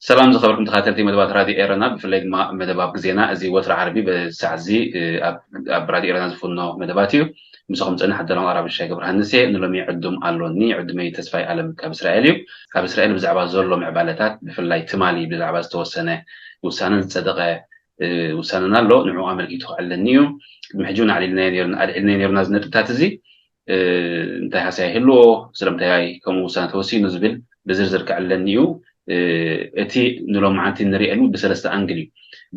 ሰላም ዝኸበርኩም ተኸታተልቲ መደባት ራድዮ ኤረና፣ ብፍላይ ድማ መደብ ኣብ ግዜና፣ እዚ ወትሪ ዓርቢ በዚ ሰዓት እዚ፣ እ፣ ኣብ፣ ኣብ ራድዮ ኤረና ዝፍኖ መደባት እዩ። ምሳኹም ጸኒሕ ኣደላም ኣራብሻ ገብረሃንስ እየ። ንሎሚ ዕዱም ኣሎኒ። ዕዱመይ ተስፋይ ኣለም ካብ እስራኤል እዩ። ካብ እስራኤል ብዛዕባ ዘሎ ምዕባለታት፣ ብፍላይ ትማሊ ብዛዕባ ዝተወሰነ ውሳነ ዝጸደቐ፣ እ፣ ውሳነን ኣሎ። ንዕኡ ኣመልኪቱ ክዕለኒ እዩ። ቅድሚ ሕጂ እውን ኣዕሊልናዮ ነይርና፣ ኣልዒልናዮ ነይርና እዚ ነጥብታት እዚ። እ፣ እንታይ ሃስያ ይህልዎ፣ ስለምንታይ ከምኡ ውሳነ ተወሲኑ ዝብል ብዝርዝር ክዕለኒ እዩ። እ፣ እቲ ንሎማዓንቲ ንሪኤሉ ብሰለስተ ኣንግል እዩ።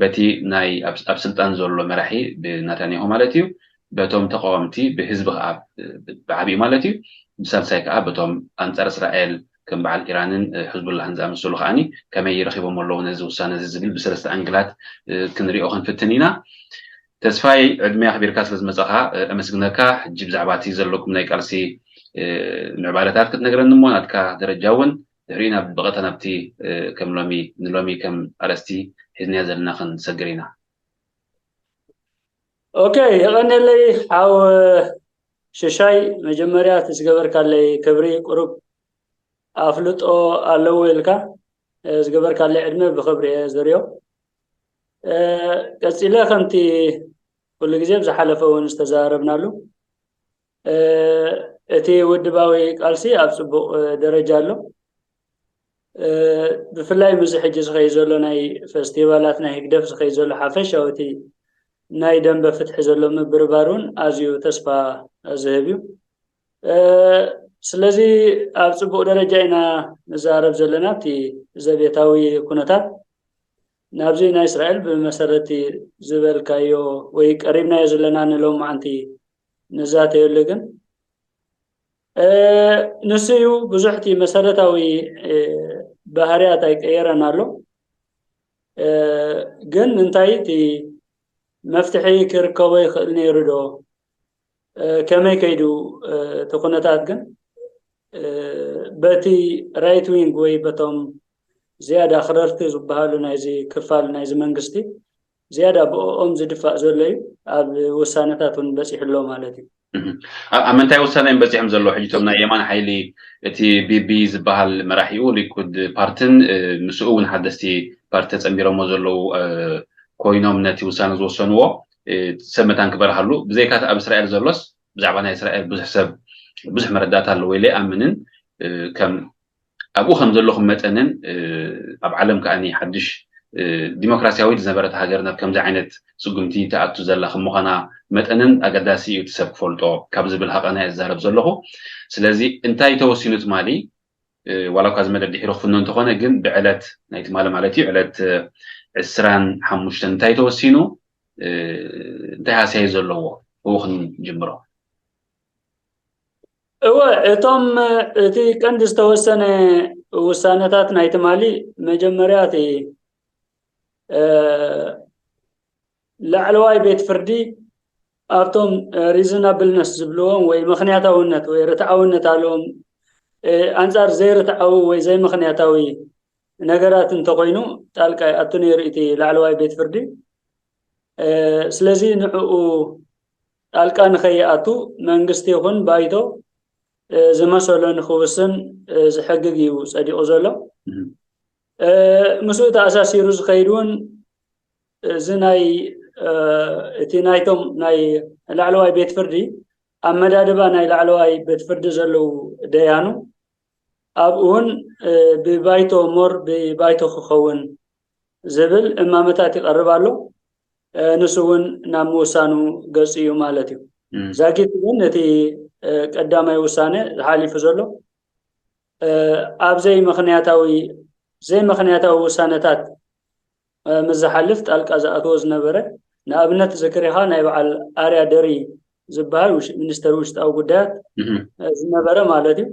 በቲ ናይ ኣብ፣ ኣብ ስልጣን ዘሎ መራሒ ብናታንያሁ ማለት እዩ፣ በቶም ተቃወምቲ ብህዝቢ ከዓ ብ-፣ ብዓቢኡ ማለት እዩ፣ ብሳልሳይ ከዓ በቶም ኣንጻር እስራኤል ከም በዓል ኢራንን፣ እ፣ ሕዝቡላህን ዝኣመሰሉ ከዓኒ ከመይ ረኺቦም ኣለዉ ነዚ ውሳነ እዚ ዝብል ብሰለስተ ኣንግላት፣ እ፣ ክንሪኦ ክንፍትን ኢና። ተስፋይ ዕድመ ኣኽቢርካ ስለ ዝመጻኻ፣ እ፣ ኣመስግነካ። ሕጂ ብዛዕባ እቲ ዘለኩም ናይ ቃልሲ፣ እ፣ ምዕባለታት ክትነግረኒ እሞ ናትካ ደረጃ እውን ድሕሪኡ ናብ ብቐጥታ ናብቲ፣ እ፣ ከም ሎሚ ንሎሚ ከም ኣርእስቲ ሒዝናዮ ዘለና ክንሰግር ኢና። ኦኬ፣ የቐንየለይ ሓው ሽሻይ፣ መጀመርያ እቲ ዝገበርካለይ ክብሪ ቁሩብ ኣፍልጦ ኣለዎ ኢልካ፣ እ፣ ዝገበርካለይ ዕድመ ብኽብሪ እየ ዝሪኦ። እ፣ ቀጺለ ከምቲ ኩሉ ግዜ ብዝሓለፈ እውን ዝተዛረብናሉ፣ እ፣ እቲ ውድባዊ ቃልሲ ኣብ ጽቡቕ፣ እ፣ ደረጃ ኣሎ። እ፣ ብፍላይ ምስዚ ሕጂ ዝኸይድ ዘሎ ናይ ፈስቲቫላት ናይ ህግደፍ ዝኸይድ ዘሎ ሓፈሻዊ እቲ ናይ ደንበ ፍትሒ ዘሎ ምብርባር እውን ኣዝዩ ተስፋ ዝህብ እዩ። እ፣ ስለዚ ኣብ ጽቡቕ ደረጃ ኢና ንዛረብ ዘለና። እቲ ዘቤታዊ ኩነታት ናብዚ ናይ እስራኤል ብመሰረቲ ዝበልካዮ ወይ ቀሪብናዮ ዘለና ንሎማዓንቲ ንዛተየሉ ግን፣ እ፣ ንሱ እዩ ብዙሕ እቲ መሰረታዊ፣ እ፣ ባህርያት ኣይቀየረን ኣሎ። እ፣ ግን እንታይ እቲ መፍትሒ ክርከቦ ይኽእል ነይሩ ዶ? እ፣ ከመይ ከይዱ፣ እ፣ እቲ ኩነታት ግን፣ እ፣ በቲ ራይት ዊንግ ወይ በቶም ዝያዳ ኣኽረርቲ ዝበሃሉ ናይዚ ክፋል ናይዚ መንግስቲ ዝያዳ ብኦም ዝድፋእ ዘሎ እዩ ኣብ ውሳነታት እውን በጺሑ ኣሎ ማለት እዩ። እህ። ኣብ፣ ኣብ ምንታይ ውሳነ እዮም በጺሖም ዘለዉ? ሕጂ እቶም ናይ የማን ሓይሊ፣ እቲ ቢቢ ዝበሃል መራሒኡ ሊኩድ ፓርትን፣ እ፣ ምስኡ እውን ሓደስቲ ፓርቲ ተጸንቢሮሞ ዘለዉ፣ እ፣ ኮይኖም ነቲ ውሳነ ዝወሰንዎ፣ እ፣ ሰብ መታን ክበርሃሉ፣ ብዘይካ እቲ ኣብ እስራኤል ዘሎስ፣ ብዛዕባ ናይ እስራኤል ብዙሕ ሰብ፣ ብዙሕ መረዳእታ ኣለዎ ኢለ ኣይኣምንን። እ፣ ከም ኣብኡ ከም ዘለኹም መጠንን፣ እ፣ ኣብ ዓለም ከኣ ሓድሽ፣ እ፣ ዲሞክራሲያዊት ዝነበረት ሃገር ናብ ከምዚ ዓይነት ስጉምቲ ትኣቱ ዘላ ከም ምዃና መጠንን ኣገዳሲ እዩ እቲ ሰብ ክፈልጦ ካብ ዝብል ሃቐና እየ ዝዛረብ ዘለኹ። ስለዚ እንታይ ተወሲኑ ትማሊ፣ እ፣ ዋላ እኳ እዚ መደብ ድሒሩ ክፍኖ እንተኾነ፣ ግን ብዕለት ናይ ትማሊ ማለት እዩ፣ ዕለት፣ እ፣ ዕስራን ሓሙሽተን እንታይ ተወሲኑ፣ እ፣ እንታይ ሃስያ እዩ ዘለዎ? ብኡ ክንጅምሮ። እወ፣ እቶም፣ እቲ ቀንዲ ዝተወሰነ ውሳነታት ናይ ትማሊ መጀመርያ እቲ፣ እ፣ ላዕለዋይ ቤት ፍርዲ ኣብቶም፣ እ፣ ሪዝናብልነስ ዝብልዎም ወይ ምኽንያታውነት ወይ ርትዓውነት ኣለዎም፣ እ፣ ኣንጻር ዘይርትዓዊ ወይ ዘይምኽንያታዊ ነገራት እንተኾይኑ ጣልቃ ይኣቱ ነይሩ እቲ ላዕለዋይ ቤት ፍርዲ። እ፣ ስለዚ ንዕኡ ጣልቃ ንኸይኣቱ መንግስቲ ይኹን ባይቶ፣ እ፣ ዝመሰሎ ንኽውስን፣ እ፣ ዝሕግግ እዩ ጸዲቑ ዘሎ። እህ። እ፣ ምስኡ ተኣሳሲሩ ዝኸይድ እውን እዚ ናይ፣ እ፣ እቲ ናይቶም ናይ ላዕለዋይ ቤት ፍርዲ ኣመዳድባ ናይ ላዕለዋይ ቤት ፍርዲ ዘለዉ ደያኑ ኣብኡ እውን፣ እ፣ ብባይቶ ሞር ብባይቶ ክኸውን ዝብል እማመታት ይቐርብ ኣሎ። እ፣ ንሱ እውን ናብ ምውሳኑ ገጹ እዩ ማለት እዩ። እም። ዛጊት እውን እቲ፣ እ፣ ቀዳማይ ውሳነ ዝሓሊፉ ዘሎ፣ እ፣ ኣብ ዘይምኽንያታዊ፣ ዘይምኽንያታዊ ውሳነታት፣ እ፣ ምስ ዝሓልፍ ጣልቃ ዝኣትዎ ዝነበረ ንኣብነት ዝክር ኢኻ ናይ በዓል ኣርያ ደሪ ዝበሃል ውሽ- ሚኒስተር ውሽጣዊ ጉዳያት ዝነበረ ማለት እዩ።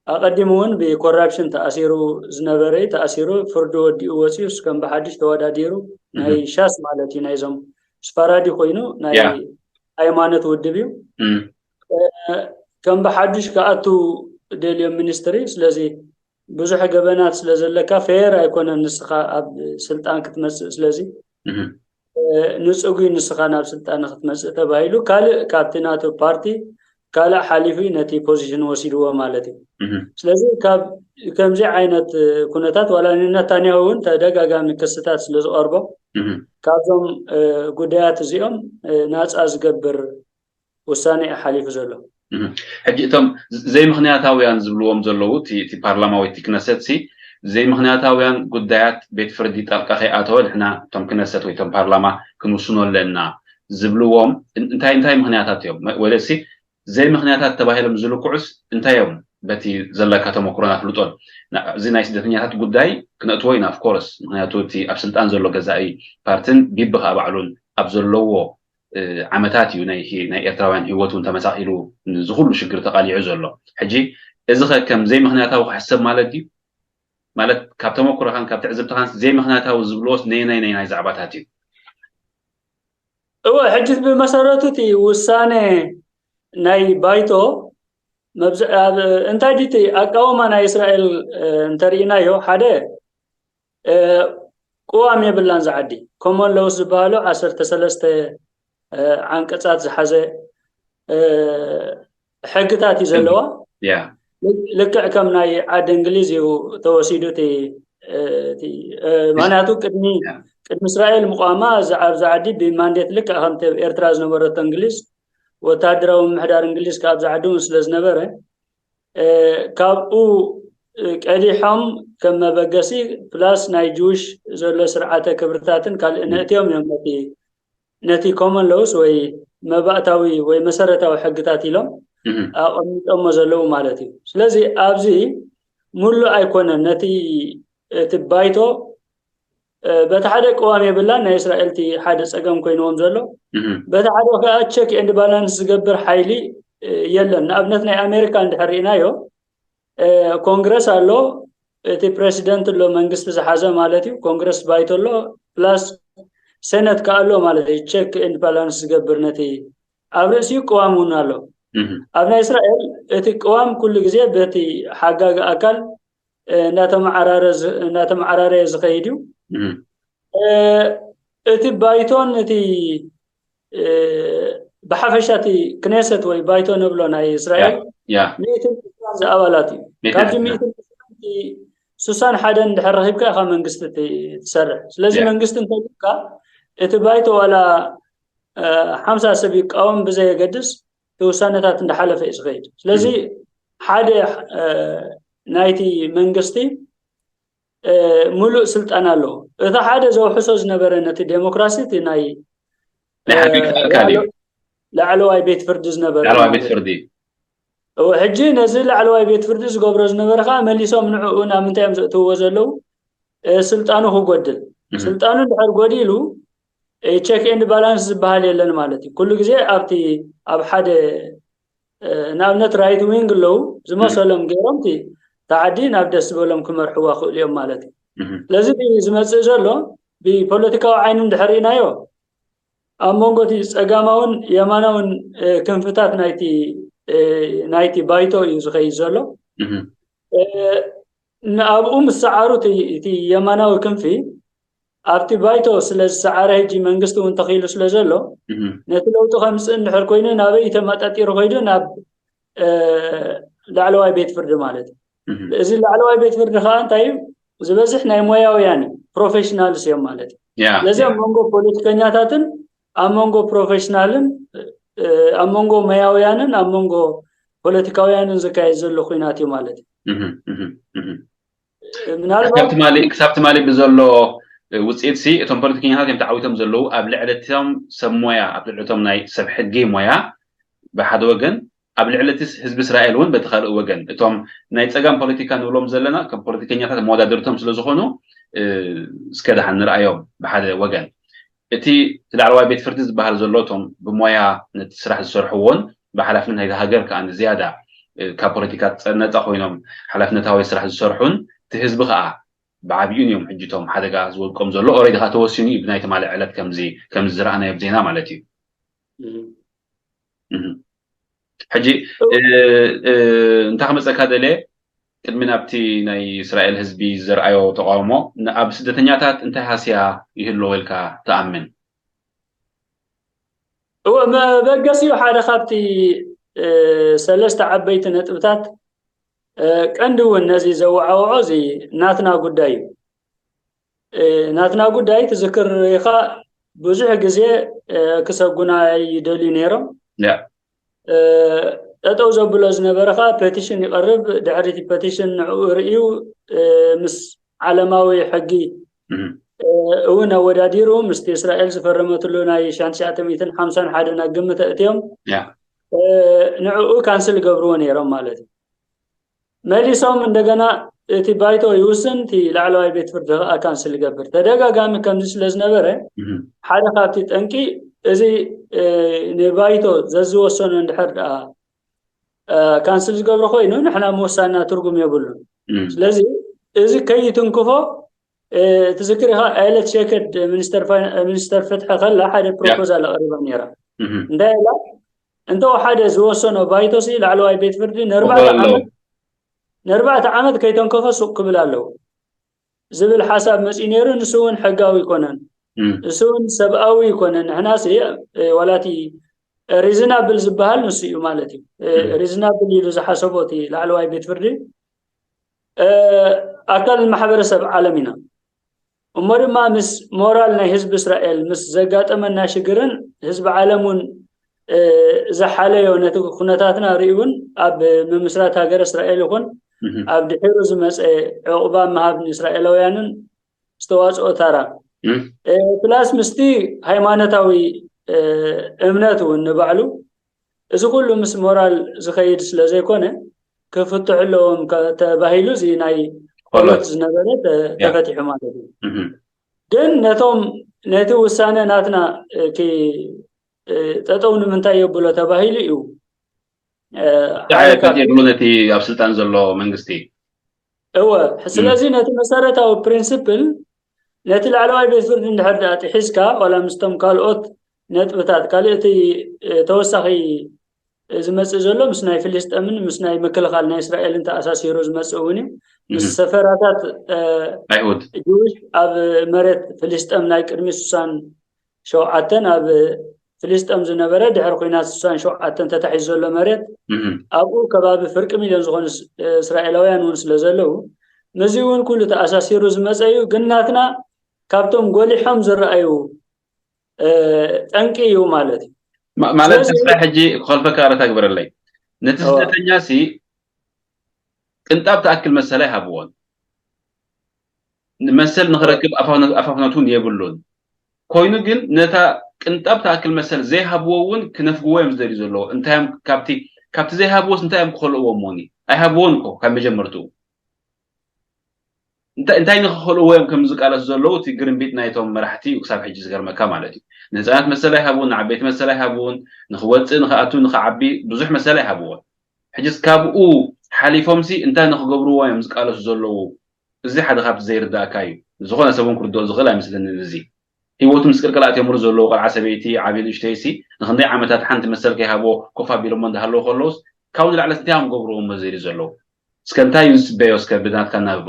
ኣቐዲሙ እውን ብኮራፕሽን ተኣሲሩ ዝነበረ እዩ። ተኣሲሩ ፍርዱ ወዲኡ ወፂኡ እስከም ብሓድሽ ተወዳዲሩ ናይ ሻስ ማለት እዩ ናይዞም ስፋራዲ ኮይኑ ናይ ሃይማኖት ውድብ እዩ። ከም ብሓድሽ ክኣቱ ደልዮም ሚኒስትሪ። ስለዚ ብዙሕ ገበናት ስለ ዘለካ ፌር ኣይኮነን ንስኻ ኣብ ስልጣን ክትመፅእ። ስለዚ ንፅጉይ ንስኻ ናብ ስልጣን ክትመፅእ ተባሂሉ ካልእ ካብቲ ናቱ ፓርቲ ካልእ ሓሊፉ ነቲ ፖዚሽን ወሲድዎ ማለት እዩ። ስለዚ ካብ ከምዚ ዓይነት ኩነታት ዋላ ንነታንያሁ እውን ተደጋጋሚ ክስታት ስለ ዝቐርቦ ካብዞም ጉዳያት እዚኦም ናፃ ዝገብር ውሳነ እዩ ሓሊፉ ዘሎ። ሕጂ እቶም ዘይምክንያታውያን ዝብልዎም ዘለዉ እቲ ፓርላማ ወይ እቲ ክነሰት ሲ ዘይምክንያታውያን ጉዳያት ቤት ፍርዲ ጣልቃ ከይኣተወ ንሕና እቶም ክነሰት ወይ እቶም ፓርላማ ክንውስኖ ኣለና ዝብልዎም እንታይ እንታይ ምክንያታት እዮም? ወለሲ ዘይምክንያታት ተባሂሎም ዝልክዑስ እንታይ እዮም? በቲ ዘለካ ተመክሮና ፍልጦን እዚ ናይ ስደተኛታት ጉዳይ ክነእትዎ ኢና ኦፍኮርስ። ምክንያቱ እቲ ኣብ ስልጣን ዘሎ ገዛኢ ፓርትን ቢቢ ከዓ ባዕሉን ኣብ ዘለዎ ዓመታት እዩ ናይ ናይ ኤርትራውያን ህይወት እውን ተመሳቒሉ እዚ ኩሉ ሽግር ተቓሊዑ ዘሎ። ሕጂ እዚ ኸ ከም ዘይምኽንያታዊ ክሕሰብ ማለት ድዩ? ማለት ካብ ተመኩሮኻን ካብ ትዕዝብትኻን ዘይምኽንያታዊ ዝብልዎስ ነየናይ ነየናይ ዛዕባታት እዩ? እወ ሕጂ ብመሰረቱ እቲ ውሳነ ናይ ባይቶ እንታይ ድዩ እቲ ኣቃውማ ናይ እስራኤል እንተርኢናዮ ሓደ ቅዋም የብላን ዝዓዲ ኮሞን ለውስ ዝበሃሉ ዓሰርተ ሰለስተ ዓንቀፃት ዝሓዘ ሕግታት እዩ ዘለዋ። ልክዕ ከም ናይ ዓዲ እንግሊዝ እዩ ተወሲዱ እቲ ምክንያቱ ቅድሚ ቅድሚ እስራኤል ምቋማ ኣብዚ ዓዲ ብማንዴት ልክዕ ከምቲ ኤርትራ ዝነበረቶ እንግሊዝ ወታደራዊ ምሕዳር እንግሊዝ ካብ ኣብዚ ዓዲ እውን ስለ ዝነበረ ካብኡ ቀዲሖም ከም መበገሲ ፕላስ ናይ ጅውሽ ዘሎ ስርዓተ ክብርታትን ካልእ ነእትዮም እዮም ነቲ ነቲ ኮመን ሎውስ ወይ መባእታዊ ወይ መሰረታዊ ሕግታት ኢሎም ኣቐሚጦሞ ዘለዉ ማለት እዩ። ስለዚ ኣብዚ ሙሉእ ኣይኮነን ነቲ እቲ ባይቶ በቲ ሓደ ቅዋም የብላን ናይ እስራኤል እቲ ሓደ ፀገም ኮይንዎም ዘሎ በቲ ሓደ ከዓ ቸክ ኤንድ ባላንስ ዝገብር ሓይሊ የለን። ንኣብነት ናይ ኣሜሪካ እንድሕር ርኢናዮ ኮንግረስ ኣሎ፣ እቲ ፕረሲደንት ኣሎ መንግስቲ ዝሓዘ ማለት እዩ። ኮንግረስ ባይቶ ኣሎ ፕላስ ሴነት ከኣ ኣሎ ማለት እዩ። ቸክ ኤንድ ባላንስ ዝገብር ነቲ ኣብ ርእሲኡ ቅዋም እውን ኣሎ። ኣብ ናይ እስራኤል እቲ ቅዋም ኩሉ ግዜ በቲ ሓጋጊ ኣካል እናተመዓራረየ ዝኸይድ እዩ። እቲ ባይቶን እቲ ብሓፈሻ እቲ ክኔሰት ወይ ባይቶ ንብሎ ናይ እስራኤል ሚእትን ዕስራን ዝኣባላት እዩ። ካብዚ ሚእትን ዕስራን ሱሳን ሓደን እንድሕር ረኺብካ ኢኻ መንግስቲ ትሰርሕ። ስለዚ መንግስቲ እንተልካ እቲ ባይቶ ዋላ ሓምሳ ሰብ ይቃወም ብዘየገድስ እቲ ውሳነታት እንዳሓለፈ እዩ ዝኸይድ። ስለዚ ሓደ ናይቲ መንግስቲ ሙሉእ ስልጣን ኣለዎ። እቲ ሓደ ዘውሕሶ ዝነበረ ነቲ ዴሞክራሲ እቲ ናይ ላዕለዋይ ቤት ፍርዲ ዝነበረ ላዕለዋይ ቤት ፍርዲ እዎ። ሕጂ ነዚ ላዕለዋይ ቤት ፍርዲ ዝገብሮ ዝነበረ ከዓ መሊሶም ንዕኡ ናብ ምንታይ እዮም ዘእትውዎ ዘለዉ? ስልጣኑ ክጎድል። ስልጣኑ እንድሕር ጎዲሉ ቸክ ኤንድ ባላንስ ዝበሃል የለን ማለት እዩ። ኩሉ ግዜ ኣብቲ ኣብ ሓደ ንኣብነት ራይት ዊንግ ኣለዉ ዝመሰሎም ገይሮም እቲ ተዓዲ ናብ ደስ ዝበሎም ክመርሕዋ ክእሉ እዮም ማለት እዩ። ስለዚ ዝመፅእ ዘሎ ብፖለቲካዊ ዓይኒ እንድሕር ርኢናዮ ኣብ መንጎ እቲ ፀጋማውን የማናውን ክንፍታት ናይቲ ናይቲ ባይቶ እዩ ዝኸይድ ዘሎ። ንኣብኡ ምስ ሰዓሩ እቲ የማናዊ ክንፊ ኣብቲ ባይቶ ስለ ዝሰዓረ ሕጂ መንግስቲ እውን ተኺሉ ስለ ዘሎ ነቲ ለውጢ ከምፅእ እንድሕር ኮይኑ ናበይ ተመጣጢሩ ከይዱ ናብ ላዕለዋይ ቤት ፍርዲ ማለት እዩ። እዚ ላዕለዋይ ቤት ፍርዲ ከዓ እንታይ እዩ ዝበዝሕ ናይ ሞያውያን እዩ ፕሮፌሽናልስ እዮም ማለት እዩ። ስለዚ ኣብ መንጎ ፖለቲከኛታትን ኣብ መንጎ ፕሮፌሽናልን ኣብ መንጎ ሞያውያንን ኣብ መንጎ ፖለቲካውያንን ዝካየድ ዘሎ ኩናት እዩ ማለት እዩ። ምናልባት ክሳብ ትማሊ ብዘሎ ውፅኢት ሲ እቶም ፖለቲከኛታት እዮም ተዓዊቶም ዘለዉ ኣብ ልዕሊ እቶም ሰብ ሞያ ኣብ ልዕሊ እቶም ናይ ሰብ ሕጊ ሞያ ብሓደ ወገን ኣብ ልዕሊ እቲ ህዝቢ እስራኤል እውን በቲ ካልእ ወገን እቶም ናይ ፀጋም ፖለቲካ ንብሎም ዘለና ከም ፖለቲከኛታት መወዳደርቶም ስለ ዝኾኑ እስከ ደሓን ንርኣዮም ብሓደ ወገን እቲ ላዕለዋይ ቤት ፍርዲ ዝበሃል ዘሎ እቶም ብሞያ ነቲ ስራሕ ዝሰርሕዎን ብሓላፍነት ናይቲ ሃገር ከዓ ንዝያዳ ካብ ፖለቲካ ነፃ ኮይኖም ሓላፍነታዊ ስራሕ ዝሰርሑን እቲ ህዝቢ ከዓ ብዓብዩን እዮም ሕጂ እቶም ሓደጋ ዝወድቆም ዘሎ። ኦሬዲ ከዓ ተወሲኑ እዩ ብናይ ትማሊ ዕለት ከምዚ ከምዚ ዝረኣናዮ ዜና ማለት እዩ። ሕጂ እንታይ ክመፀካ ደልየ ቅድሚ ናብቲ ናይ እስራኤል ህዝቢ ዘርኣዮ ተቃውሞ ኣብ ስደተኛታት እንታይ ሃስያ ይህልዎ ኢልካ ትኣምን? እወ መበገሲኡ ሓደ ካብቲ ሰለስተ ዓበይቲ ነጥብታት ቀንዲ እውን ነዚ ዘወዓውዖ እዚ ናትና ጉዳይ እዩ። ናትና ጉዳይ ትዝክር ኢኻ፣ ብዙሕ ግዜ ክሰጉና ይደልዩ ነይሮም። ጠጠው ዘብሎ ዝነበረ ኸዓ ፔቲሽን ይቐርብ። ድሕሪ እቲ ፔቲሽን ንዕኡ ርእዩ ምስ ዓለማዊ ሕጊ እውን ኣወዳዲሩ ምስቲ እስራኤል ዝፈረመትሉ ናይ ሻን ትሽዓተ ሚእትን ሓምሳን ሓደን ኣግምት ኣእትዮም ንዕኡ ካንስል ይገብርዎ ነይሮም ማለት እዩ። መሊሶም እንደገና እቲ ባይቶ ይውስን፣ እቲ ላዕለዋይ ቤት ፍርዲ ከዓ ካንስል ይገብር። ተደጋጋሚ ከምዚ ስለ ዝነበረ ሓደ ካብቲ ጠንቂ እዚ ንባይቶ ዘዝወሰኖ እንድሕር ደኣ ካንስል ዝገብሮ ኮይኑ ንሕና ምውሳንና ትርጉም የብሉን። ስለዚ እዚ ከይትንክፎ ትዝክር ኢኻ፣ ኣይለት ሸከድ ሚኒስተር ፍትሒ ከላ ሓደ ፕሮፖዛል ኣቕሪባ ነይራ። እንታይ ኢላ? እንተ ሓደ ዝወሰኖ ባይቶሲ ላዕለዋይ ቤት ፍርዲ ንኣርባዕተ ዓመት ከይተንከፎ ሱቕ ክብል ኣለዎ ዝብል ሓሳብ መፂኡ ነይሩ። ንሱ እውን ሕጋዊ ኣይኮነን፣ ንሱ እውን ሰብኣዊ ኣይኮነን። ንሕናሲ ዋላቲ ሪዝናብል ዝበሃል ንሱ እዩ ማለት እዩ። ሪዝናብል ኢሉ ዝሓሰቦ እቲ ላዕለዋይ ቤት ፍርዲ ኣካል ማሕበረሰብ ዓለም ኢና። እሞ ድማ ምስ ሞራል ናይ ህዝቢ እስራኤል ምስ ዘጋጠመና ሽግርን ህዝቢ ዓለም እውን ዝሓለዮ ነቲ ኩነታትና ርእዩ እውን ኣብ ምምስራት ሃገረ እስራኤል ይኹን ኣብ ድሒሩ ዝመፀ ዕቑባ ምሃብ ንእስራኤላውያንን ዝተዋፅኦ ታራ ፕላስ ምስቲ ሃይማኖታዊ እምነት እውን ንባዕሉ እዚ ኩሉ ምስ ሞራል ዝኸይድ ስለ ዘይኮነ ክፍትሑ ኣለዎም ተባሂሉ እዚ ናይ ቆሎት ዝነበረ ተፈቲሑ ማለት እዩ። ግን ነቶም ነቲ ውሳነ ናትና ጠጠው ንምንታይ የብሎ ተባሂሉ እዩ የብሉ ነቲ ኣብ ስልጣን ዘሎ መንግስቲ። እወ ስለዚ ነቲ መሰረታዊ ፕሪንስፕል ነቲ ላዕለዋይ ቤት ፍርዲ እንድሕር ደኣ ጥሒስካ ዋላ ምስቶም ካልኦት ነጥብታት ካልእ እቲ ተወሳኺ ዝመፅእ ዘሎ ምስ ናይ ፍልስጠምን ምስ ናይ ምክልኻል ናይ እስራኤልን ተኣሳሲሩ ዝመፅእ እውን እዩ። ምስ ሰፈራታት ኣይሁድ ጅውሽ ኣብ መሬት ፍልስጠም ናይ ቅድሚ ሱሳን ሸውዓተን ኣብ ፍልስጠም ዝነበረ ድሕሪ ኩናት ሱሳን ሸውዓተን ተታሒዙ ዘሎ መሬት ኣብኡ ከባቢ ፍርቂ ሚልዮን ዝኾኑ እስራኤላውያን እውን ስለ ዘለዉ ምስዚ እውን ኩሉ ተኣሳሲሩ ዝመፀ እዩ። ግን ናትና ካብቶም ጎሊሖም ዝረኣዩ ጠንቂ እዩ ማለት እዩ። ማለት ተስፋ ሕጂ ክኸልፈካ ርታ ግበረለይ ነቲ ስደተኛ ሲ ቅንጣብ ትኣክል መሰል ኣይሃብዎን። መሰል ንክረክብ ኣፋፍነቱ እውን የብሉን። ኮይኑ ግን ነታ ቅንጣብ ትኣክል መሰል ዘይሃብዎ እውን ክነፍግዎ እዮም ዝደልዩ ዘለዎ። እንታይ እዮም ካብቲ ካብቲ ዘይሃብዎስ እንታይ እዮም ክኸልእዎ እሞኒ? ኣይሃብዎን እኮ ካብ መጀመርትኡ። እንታይ እንታይ ንክኸልእዎ እዮም ከም ዝቃለሱ ዘለዉ እቲ ግርምቢጥ ናይቶም መራሕቲ እዩ ክሳብ ሕጂ ዝገርመካ ማለት እዩ። ንህፃናት መሰል ኣይሃብውን፣ ንዓበይቲ መሰል ኣይሃብውን፣ ንክወፅእ ንክኣቱ ንክዓቢ ብዙሕ መሰል ኣይሃብዎን። ሕጅስ ካብኡ ሓሊፎምሲ እንታይ ንክገብርዎ እዮም ዝቃለሱ ዘለዉ? እዚ ሓደ ካብቲ ዘይርዳእካ እዩ። ዝኾነ ሰብ እውን ክርድኦ ዝኽእል ኣይመስለንን። እዚ ህይወቱ ምስቅልቅል ኣትየምሉ ዘለዉ ቆልዓ ሰበይቲ ዓብዪ ንእሽተይሲ ንክንደይ ዓመታት ሓንቲ መሰል ከይሃብዎ ኮፍ ኣቢሎሞ እንዳሃለዉ ከለውስ ካብኡ ንላዕለስ እንታይ እዮም ክገብርዎ እሞ ዘይሪ ዘለዉ? እስከ እንታይ እዩ ዝፅበዮ እስከ ብናትካ እናብባ?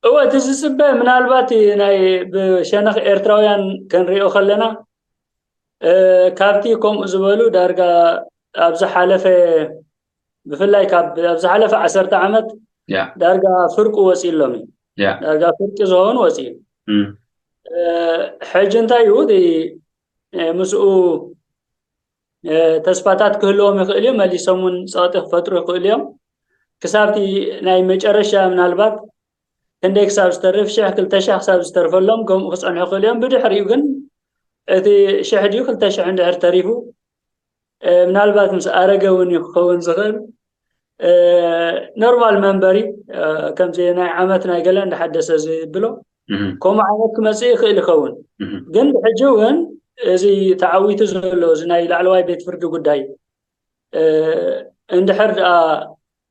እወ እቲ ዝፅበ ምናልባት ናይ ብሸነኽ ኤርትራውያን ክንሪኦ ከለና ካብቲ ከምኡ ዝበሉ ዳርጋ ኣብ ዝሓለፈ ብፍላይ ካብ ኣብ ዝሓለፈ ዓሰርተ ዓመት ዳርጋ ፍርቂ ወፂእሎም እዩ። ዳርጋ ፍርቂ ዝኸውን ወፂኡ። ሕጂ እንታይ እዩ እቲ ምስኡ ተስፋታት ክህልዎም ይኽእል እዩ። መሊሶም እውን ፀቕጢ ክፈጥሩ ይኽእሉ እዮም። ክሳብቲ ናይ መጨረሻ ምናልባት ክንደይ ክሳብ ዝተርፍ ሽሕ ክልተ ሽሕ ክሳብ ዝተርፈሎም ከምኡ ክፀንሑ ይኽእሉ እዮም። ብድሕሪኡ ግን እቲ ሽሕ ድዩ ክልተ ሽሕ እንድሕር ተሪፉ ምናልባት ምስ ኣረገ እውን እዩ ክኸውን ዝኽእል። ኖርማል መንበሪ ከምዚ ናይ ዓመት ናይ ገለ እንዳሓደሰ ዝብሎ ከምኡ ዓይነት ክመፅእ ይኽእል ይኸውን። ግን ብሕጂ እውን እዚ ተዓዊቱ ዘሎ እዚ ናይ ላዕለዋይ ቤት ፍርዲ ጉዳይ እንድሕር ደኣ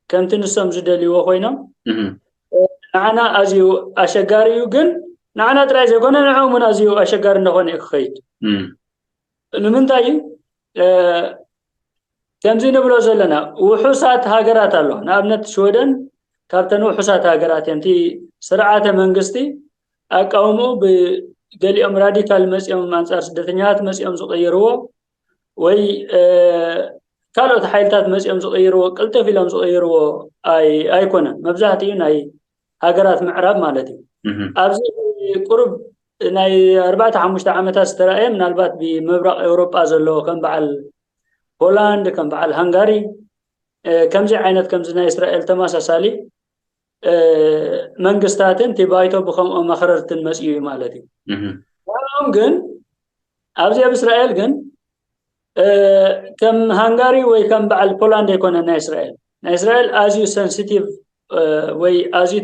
ከምቲ ንሶም ዝደልይዎ ኮይኖም ንዓና ኣዝዩ ኣሸጋሪ እዩ። ግን ንዓና ጥራይ ዘይኮነ ንዕኦም እውን ኣዝዩ ኣሸጋሪ እናኾነ እዩ ክኸይድ። ንምንታይ እዩ ከምዚ ንብሎ ዘለና? ውሑሳት ሃገራት ኣለዋ። ንኣብነት ሽወደን ካብተን ውሑሳት ሃገራት እየን። እቲ ስርዓተ መንግስቲ ኣቃውምኡ ብገሊኦም ራዲካል መፂኦም ኣንፃር ስደተኛታት መፂኦም ዝቕይርዎ ወይ ካልኦት ሓይልታት መፂኦም ዝቕይርዎ ቅልጥፍ ኢሎም ዝቕይርዎ ኣይኮነን። መብዛሕትኡ ናይ ሃገራት ምዕራብ ማለት እዩ። ኣብዚ ቁሩብ ናይ ኣርባዕተ ሓሙሽተ ዓመታት ዝተረኣየ ምናልባት ብምብራቕ ኤውሮጳ ዘለዎ ከም በዓል ፖላንድ ከም በዓል ሃንጋሪ ከምዚ ዓይነት ከምዚ ናይ እስራኤል ተመሳሳሊ መንግስታትን እቲ ባይቶ ብከምኦ መኽረርትን መፅኡ እዩ ማለት እዩ። ንዕኦም ግን ኣብዚ ኣብ እስራኤል ግን ከም ሃንጋሪ ወይ ከም በዓል ፖላንድ ኣይኮነ ናይ እስራኤል ናይ እስራኤል ኣዝዩ ሰንሲቲቭ ወይ ኣዝዩ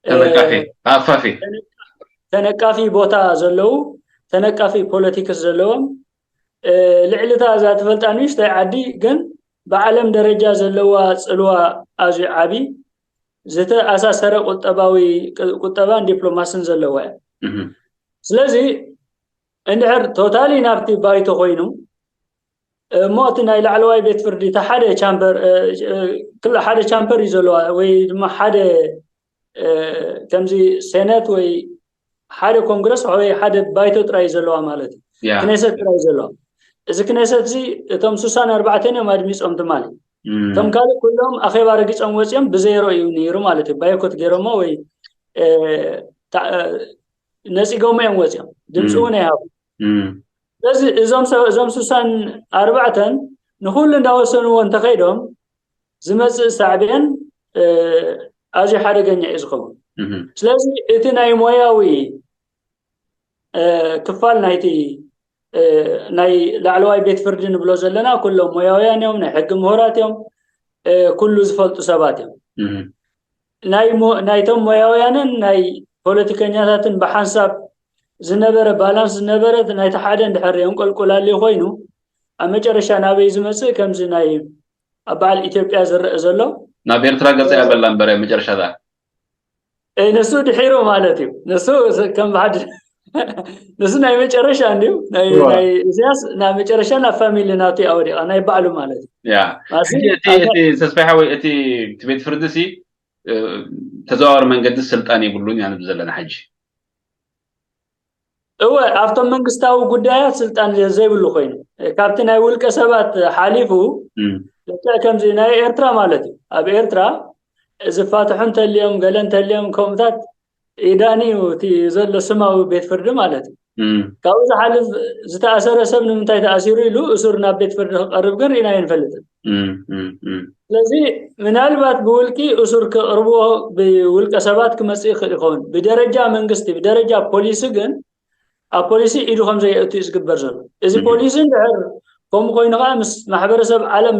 ተነቃፊ ኣፋፊ ተነቃፊ ቦታ ዘለዉ ተነቃፊ ፖለቲክስ ዘለዎም ልዕልታ እዛ ትፈልጣ ንእሽተይ ዓዲ ግን ብዓለም ደረጃ ዘለዋ ፅልዋ ኣዝዩ ዓቢ ዝተኣሳሰረ ቁጠባዊ ቁጠባን ዲፕሎማስን ዘለዋ እያ። ስለዚ እንድሕር ቶታሊ ናብቲ ባይቶ ኮይኑ እሞ እቲ ናይ ላዕለዋይ ቤት ፍርዲ እቲ ሓደ ቻምበር ሓደ ቻምበር እዩ ዘለዋ ወይ ድማ ሓደ ከምዚ ሴነት ወይ ሓደ ኮንግረስ ወይ ሓደ ባይቶ ጥራይ እዩ ዘለዋ ማለት እዩ። ክኔሰት ጥራይ እዩ ዘለዋ። እዚ ክኔሰት እዚ እቶም ስሳን ኣርባዕተን እዮም ኣድሚፆም ትማሊ። እቶም ካልእ ኩሎም ኣኼባ ረጊፆም ወፂኦም ብዜሮ እዩ ነይሩ ማለት እዩ። ባይኮት ገይሮሞ ወይ ነፂጎሞ እዮም ወፂኦም። ድምፂ እውን ኣይሃቡ። ስለዚ እዞም እዞም ስሳን ኣርባዕተን ንኩሉ እንዳወሰንዎ እንተኸይዶም ዝመፅእ ሳዕቤን ኣዝዩ ሓደገኛ እዩ ዝኸውን። ስለዚ እቲ ናይ ሞያዊ ክፋል ናይቲ ናይ ላዕለዋይ ቤት ፍርዲ ንብሎ ዘለና ኩሎም ሞያውያን እዮም፣ ናይ ሕጊ ምሁራት እዮም፣ ኩሉ ዝፈልጡ ሰባት እዮም። ናይቶም ሞያውያንን ናይ ፖለቲከኛታትን ብሓንሳብ ዝነበረ ባላንስ ዝነበረ ናይቲ ሓደ እንድሕር የንቆልቁላሊ ኮይኑ ኣብ መጨረሻ ናበይ ዝመፅእ ከምዚ ናይ ኣብ በዓል ኢትዮጵያ ዝረአ ዘሎ ናብ ኤርትራ ገፀ ያበላ እምበር መጨረሻ ዛ ንሱ ድሒሩ ማለት እዩ። ንሱ ከም ብሓድ ንሱ ናይ መጨረሻ እንዲዩ ናይ ኢሳያስ ናይ መጨረሻ ናብ ፋሚሊ ናቱ ኣወዲቓ ናይ ባዕሉ ማለት እዩ። ተስፋይ ሓወይ እቲ ቤት ፍርዲ ሲ ተዘዋዋሪ መንገዲ ስልጣን የብሉን ኢና ንብል ዘለና ሕጂ። እወ ኣብቶም መንግስታዊ ጉዳያት ስልጣን ዘይብሉ ኮይኑ ካብቲ ናይ ውልቀ ሰባት ሓሊፉ ልክዕ ከምዚ ናይ ኤርትራ ማለት እዩ። ኣብ ኤርትራ ዝፋትሑ እንተልዮም ገለ እንተልዮም ከምኡታት ኢዳኒ እዩ እቲ ዘሎ ስማዊ ቤት ፍርዲ ማለት እዩ። ካብኡ ዝሓልፍ ዝተኣሰረ ሰብ ንምንታይ ተኣሲሩ ኢሉ እሱር ናብ ቤት ፍርዲ ክቐርብ ግን ርኢና ኣይንፈልጥን። ስለዚ ምናልባት ብውልቂ እሱር ክቕርብዎ ብውልቀ ሰባት ክመፅእ ይኽእል ይኸውን። ብደረጃ መንግስቲ ብደረጃ ፖሊሲ ግን ኣብ ፖሊሲ ኢዱ ከም ዘየእቱ እዩ ዝግበር ዘሎ። እዚ ፖሊሲ እንድሕር ከምኡ ኮይኑ ከዓ ምስ ማሕበረሰብ ዓለም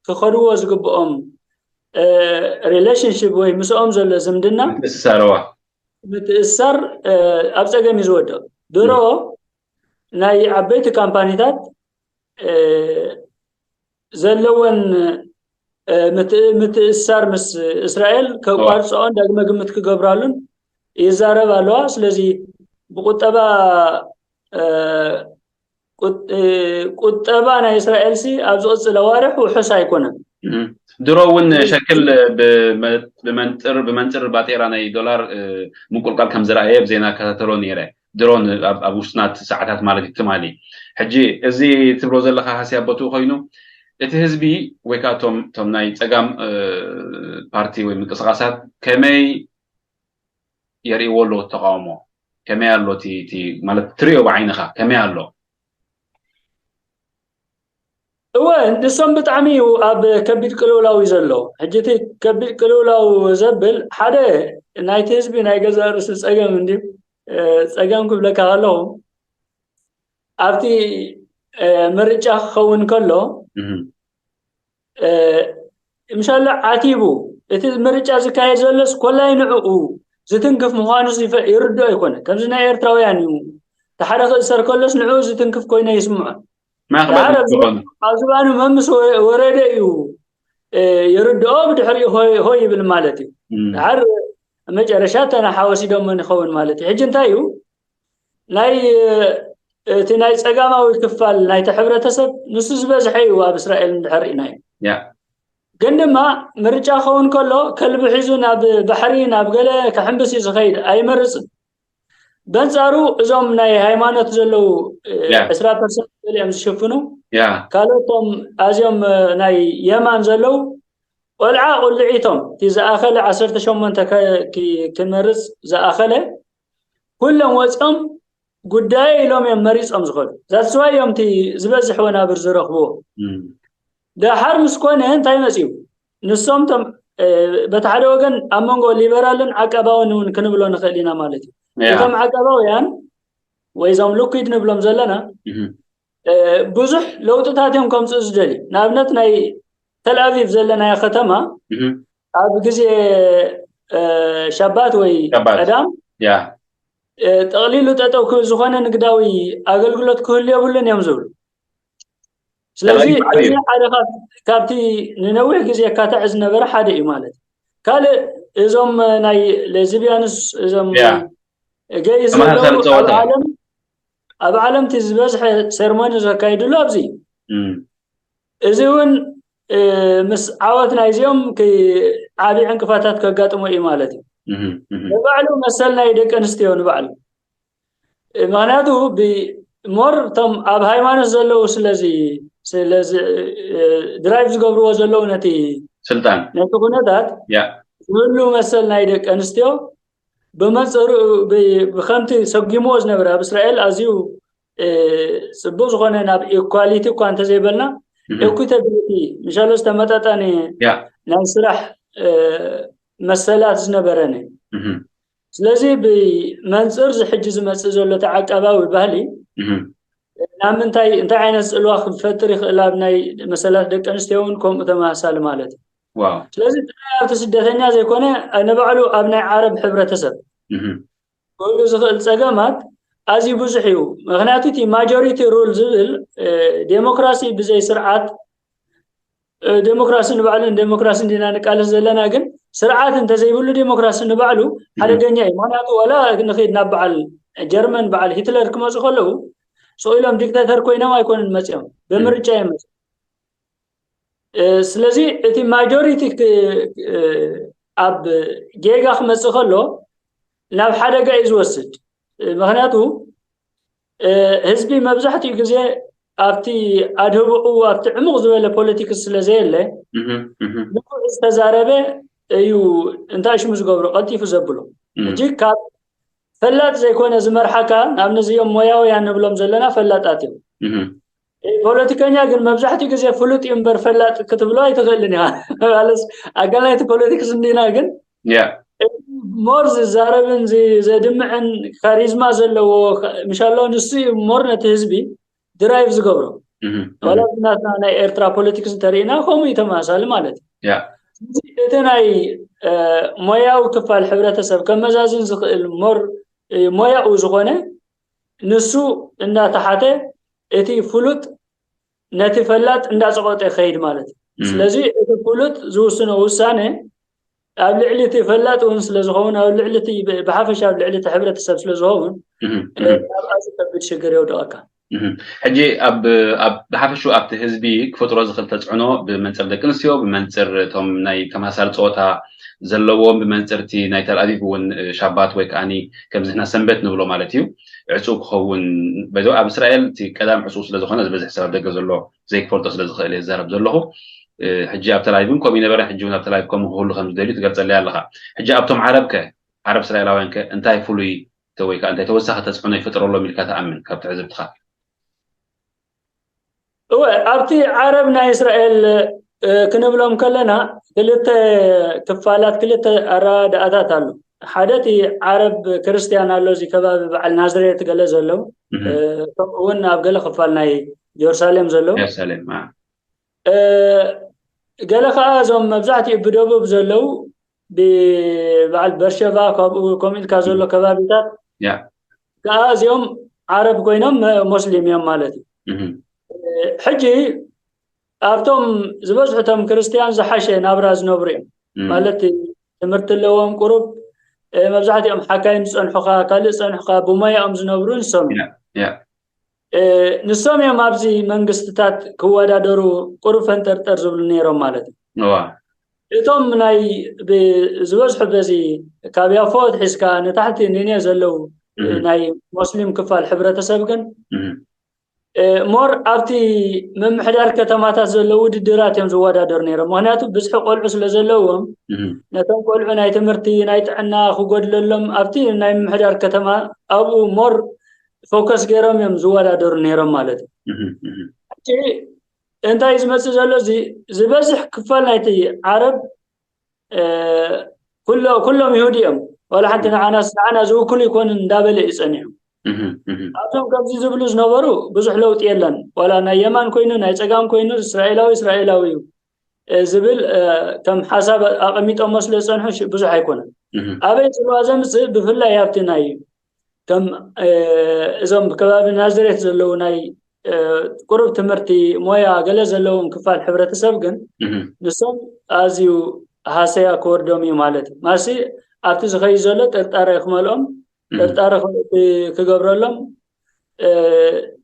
ክኸድዎ ዝግብኦም ሪሌሽንሽፕ ወይ ምስኦም ዘሎ ዝምድና ምትእስሳርዋ ምትእስሳር ኣብ ፀገም እዩ ዝወድቕ። ድሮ ናይ ዓበይቲ ካምፓኒታት ዘለወን ምትእስሳር ምስ እስራኤል ከቋርፅኦን ዳግመ ግምት ክገብራሉን ይዛረብ ኣለዋ። ስለዚ ብቁጠባ ቁጠባ ናይ እስራኤል ሲ ኣብ ዝቕፅል ኣዋርሕ ውሑስ ኣይኮነን። ድሮ እውን ሸክል ብመንፅር ብመንፅር ባጤራ ናይ ዶላር ምቁልቃል ከም ዝረኣየ ብዜና ከታተሎ ነይረ። ድሮን ኣብ ውስናት ሰዓታት ማለት እዩ ትማሊ። ሕጂ እዚ ትብሎ ዘለካ ሃስያ ቦትኡ ኮይኑ እቲ ህዝቢ ወይ ከዓ እቶም ናይ ፀጋም ፓርቲ ወይ ምንቅስቃሳት ከመይ የርእይዎ ኣለዎ ተቃውሞ ከመይ ኣሎ ማለት ትሪኦ ብዓይንካ ከመይ ኣሎ? እወ ንሶም ብጣዕሚ እዩ ኣብ ከቢድ ቅልውላው እዩ ዘሎ። ሕጂ እቲ ከቢድ ቅልውላው ዘብል ሓደ ናይቲ ህዝቢ ናይ ገዛእ ርእሱ ፀገም እንዲ ፀገም ክብለካ ከለኹ ኣብቲ ምርጫ ክኸውን ከሎ ምሻሎ ዓቲቡ እቲ ምርጫ ዝካየድ ዘሎስ ኮላይ ንዕኡ ዝትንክፍ ምዃኑ ይርድኦ ኣይኮነ። ከምዚ ናይ ኤርትራውያን እዩ። ተሓደ ክእሰር ከሎስ ንዕኡ ዝትንክፍ ኮይነ ይስምዖ። ማእኽበት ዝኾኑ ኣብ ዝባኑ መምስ ወረደ እዩ ይርድኦ። ብድሕሪኡ ሆይ ይብል ማለት እዩ። ድሓር መጨረሻ ተናሓወሲዶሞ ንኸውን ማለት እዩ። ሕጂ እንታይ እዩ ናይ እቲ ናይ ጸጋማዊ ክፋል ናይቲ ሕብረተሰብ ንሱ ዝበዝሐ እዩ ኣብ እስራኤል እንድሕር ርኢናዮ። ግን ድማ ምርጫ ክኸውን ከሎ ከልቢ ሒዙ ናብ ባሕሪ ናብ ገለ ክሕምብስ እዩ ዝኸይድ፣ ኣይመርጽን። በንጻሩ እዞም ናይ ሃይማኖት ዘለዉ ዕስራ ፐርሰንት ገሊኦም ዝሽፍኑ ካልኦቶም ኣዝዮም ናይ የማን ዘለዉ ቆልዓ ቁልዒቶም እቲ ዝኣኸለ ዓሰርተ ሸሞንተ ክመርጽ ዝኣኸለ ኩሎም ወፂኦም ጉዳየ ኢሎም እዮም መሪፆም ዝኸዱ። ዛትስዋይ እዮም እቲ ዝበዝሕ ወናብር ዝረኽብዎ። ደሓር ምስ ኮነ እንታይ መፅዩ? ንሶም ቶም በቲ ሓደ ወገን ኣብ መንጎ ሊበራልን ዓቀባውን እውን ክንብሎ ንኽእል ኢና ማለት እዩ። እቶም ዓቀባውያን ወይ እዞም ልኩድ ንብሎም ዘለና ብዙሕ ለውጥታት እዮም ከምፅኡ ዝደልዩ። ንኣብነት ናይ ተልኣቪቭ ዘለናዮ ከተማ ኣብ ግዜ ሻባት ወይ ቀዳም ጠቕሊሉ ጠጠው ክብል ዝኾነ ንግዳዊ ኣገልግሎት ክህሉ የብሉን እዮም ዝብሉ። ስለዚ እዚ ሓደ ካብቲ ንነዊሕ ግዜ ካታዕ ዝነበረ ሓደ እዩ ማለት እዩ። ካልእ እዞም ናይ ሌዝቢያንስ እዞም ገይ ዘለዉ ኣብ ዓለም እቲ ዝበዝሐ ሴርሞኒ ዘካይድሉ ኣብዚ እዩ። እዚ እውን ምስ ዓወት ናይዚኦም ዓብዪ ዕንቅፋታት ከጋጥሞ እዩ ማለት እዩ። ንባዕሉ መሰል ናይ ደቂ ኣንስትዮ ንባዕሉ ምክንያቱ ሞር እቶም ኣብ ሃይማኖት ዘለዉ ስለዚ ስለዚ ድራይቭ ዝገብርዎ ዘለዉ ነቲ ስልጣን ነቲ ኩነታት ዝህሉ መሰል ናይ ደቂ ኣንስትዮ ብመንፅሩ ብከምቲ ሰጊምዎ ዝነበረ ኣብ እስራኤል ኣዝዩ ፅቡቅ ዝኾነ ናብ ኢኳሊቲ እኳ እንተዘይበልና ኢኩታቢሊቲ ምሻሎ ዝተመጣጠነ ናይ ስራሕ መሰላት ዝነበረን ስለዚ ብመንፅር ሕጂ ዝመፅእ ዘሎ ተዓቀባዊ ባህሊ ናብ ምንታይ እንታይ ዓይነት ፅልዋ ክፈጥር ይኽእል ኣብ ናይ መሰላት ደቂ ኣንስትዮ እውን ከምኡ ተመሳሳሊ ማለት እዩ። ስለዚ ጥራይ ኣብቲ ስደተኛ ዘይኮነ ንባዕሉ ኣብ ናይ ዓረብ ሕብረተሰብ ክህሉ ዝኽእል ፀገማት ኣዝዩ ብዙሕ እዩ። ምክንያቱ እቲ ማጆሪቲ ሩል ዝብል ዴሞክራሲ ብዘይ ስርዓት ዴሞክራሲ ንባዕሉ ንዴሞክራሲ እንዲና ንቃለስ ዘለና ግን ስርዓት እንተዘይብሉ ዴሞክራሲ ንባዕሉ ሓደገኛ እዩ። ምክንያቱ ዋላ ንኽድ ናብ በዓል ጀርመን በዓል ሂትለር ክመፁ ከለዉ ስቕ ኢሎም ዲክታተር ኮይኖም ኣይኮኑን መፅኦም ብምርጫ እዮም መፅኦም። ስለዚ እቲ ማጆሪቲ ኣብ ጌጋ ክመፅእ ከሎ ናብ ሓደጋ እዩ ዝወስድ። ምክንያቱ ህዝቢ መብዛሕትኡ ግዜ ኣብቲ ኣድህብኡ ኣብቲ ዕሙቕ ዝበለ ፖለቲክስ ስለዘየለ ንፉዕ ዝተዛረበ እዩ እንታይ ሽሙ ዝገብሮ ቀልጢፉ ዘብሎ። ሕጂ ካብ ፈላጥ ዘይኮነ ዝመርሓካ ናብ ነዚኦም ሞያውያን ንብሎም ዘለና ፈላጣት እዮም። ፖለቲከኛ ግን መብዛሕትኡ ግዜ ፍሉጥ እዩ እምበር ፈላጥ ክትብሎ ኣይትኽእልን ኢኻ። ማለት ኣካል ናይቲ ፖለቲክስ እንዲና ግን ሞር ዝዛረብን ዘድምዕን ካሪዝማ ዘለዎ ምሻሎ ንሱ እዩ ሞር ነቲ ህዝቢ ድራይቭ ዝገብሮ። ዋላ ናትና ናይ ኤርትራ ፖለቲክስ እንተርኢና ከምኡ እዩ ተመሳሳሊ ማለት እዩ። እቲ ናይ ሞያዊ ክፋል ሕብረተሰብ ከመዛዝን ዝኽእል ሞር ሞያኡ ዝኾነ ንሱ እናተሓተ እቲ ፍሉጥ ነቲ ፈላጥ እንዳፀቆጠ ይኸይድ ማለት እዩ። ስለዚ እቲ ፍሉጥ ዝውስኖ ውሳነ ኣብ ልዕሊ እቲ ፈላጥ እውን ስለዝኸውን ኣብ ልዕሊ እቲ ብሓፈሻ ኣብ ልዕሊ እቲ ሕብረተሰብ ስለዝኸውን ኣብኣ ዝከብድ ሽግር የውድቐካ። ሕጂ ኣብ ብሓፈሹ ኣብቲ ህዝቢ ክፈጥሮ ዝኽእል ተፅዕኖ ብመንፅር ደቂ ኣንስትዮ ብመንፅር እቶም ናይ ተመሳሳሊ ፀወታ ዘለዎም ብመንፅርቲ ናይ ተልኣቪቭ እውን ሻባት ወይ ከዓ ከምዚ ንሕና ሰንበት ንብሎ ማለት እዩ ዕፁ ክኸውን በዚ ኣብ እስራኤል እቲ ቀዳም ዕፁ ስለዝኾነ ዝበዝሕ ሰብ ኣብ ደገ ዘሎ ዘይክፈልጦ ስለዝኽእል እየ ዝዛረብ ዘለኹ። ሕጂ ኣብ ተላቪቭ እውን ከምኡ ይነበረ ሕጂ እውን ኣብ ተላቪቭ ከምኡ ክህሉ ከም ዝደልዩ ትገልፀለይ ኣለኻ። ሕጂ ኣብቶም ዓረብ ከ ዓረብ እስራኤላውያን ከ እንታይ ፍሉይ ወይ ከዓ እንታይ ተወሳኺ ተፅዕኖ ይፈጥረሎም ኢልካ ትኣምን ካብ ትዕዝብትኻ? እወ ኣብቲ ዓረብ ናይ እስራኤል ክንብሎም ከለና ክልተ ክፋላት ክልተ ኣረዳድኣታት ኣሎ። ሓደ እቲ ዓረብ ክርስትያን ኣሎ እዚ ከባቢ በዓል ናዝሬት ገለ ዘለዉ ከምኡ እውን ኣብ ገለ ክፋል ናይ ጀሩሳሌም ዘለዉ ገለ ከዓ እዞም መብዛሕትኡ ብደቡብ ዘለዉ ብበዓል በርሸቫ፣ ካብኡ ከምኡ ኢልካ ዘሎ ከባቢታት ያ ከኣ እዚኦም ዓረብ ኮይኖም፣ እ፣ ሞስሊም እዮም ማለት እዩ። እህ እ፣ ሕጂ ኣብቶም ዝበዝሑ እቶም ክርስትያን ዝሓሸ ናብራ ዝነብሩ እዮም። እህ ማለት ትምህርቲ ኣለዎም ቁሩብ፣ እ፣ መብዛሕትኦም ሓካይም ዝጸንሑኻ፣ ካልእ ዝጸንሑኻ፣ ብሞያኦም ዝነብሩ ንሶም እዮም። ያ ያ እ፣ ንሶም እዮም ኣብዚ መንግስትታት ክወዳደሩ ቁሩብ ፈንጠርጠር ዝብሉ ነይሮም ማለት እዩ። እዋ እቶም ናይ ብ-፣ ዝበዝሑ በዚ ካብ ያፎ ሒዝካ ንታሕቲ ኒኔ ዘለዉ እህ ናይ ሞስሊም ክፋል ሕብረተሰብ ግን እህ እ፣ ሞር ኣብቲ ምምሕዳር ከተማታት ዘለዉ ውድድራት እዮም ዝወዳደሩ ነይሮም። ምክንያቱ ብዝሒ ቆልዑ ስለ ዘለዎም እህ ነቶም ቆልዑ ናይ ትምህርቲ፣ ናይ ጥዕና ክጎድለሎም ኣብቲ ናይ ምምሕዳር ከተማ ኣብኡ ሞር ፎከስ ገይሮም እዮም ዝወዳደሩ ነይሮም ማለት እዩ። እህ እህ ሕጂ እንታይ ዝመጽእ ዘሎ እዚ ዝበዝሕ ክፋል ናይቲ ዓረብ እ፣ ኩሎ-፣ ኩሎም ይሁዲ እዮም። ዋላ ሓንቲ ንዓናስ ንዓና ዝውክሉ ይኮኑን እንዳበለ እዩ ጸኒሑ። እህ እህ ኣብዞም ከምዚ ዝብሉ ዝነበሩ ብዙሕ ለውጢ የለን። ዋላ ናይ የማን ኮይኑ ናይ ጸጋም ኮይኑ እስራኤላዊ እስራኤላዊ እዩ፣ እ፣ ዝብል፣ እ፣ ከም ሓሳብ ኣቐሚጦሞ ስለ ዝጸንሑ ሽ-፣ ብዙሕ ኣይኮነን። እህ ኣበይ ጽልዋ ዘምጽእ ብፍላይ ኣብቲ ናይ ከም፣ እ፣ እዞም ከባቢ ናዝሬት ዘለዉ ናይ፣ እ፣ ቁሩብ ትምህርቲ ሞያ ገለ ዘለዎም ክፋል ሕብረተሰብ ግን እህ ንሶም ኣዝዩ ሃሰያ ክወርዶም እዩ ማለት እዩ። ማሲ ኣብቲ ዝኸይድ ዘሎ ጥርጣረ ክመልኦም እህ ጥርጣረ ክ-፣ ክገብረሎም፣ እ፣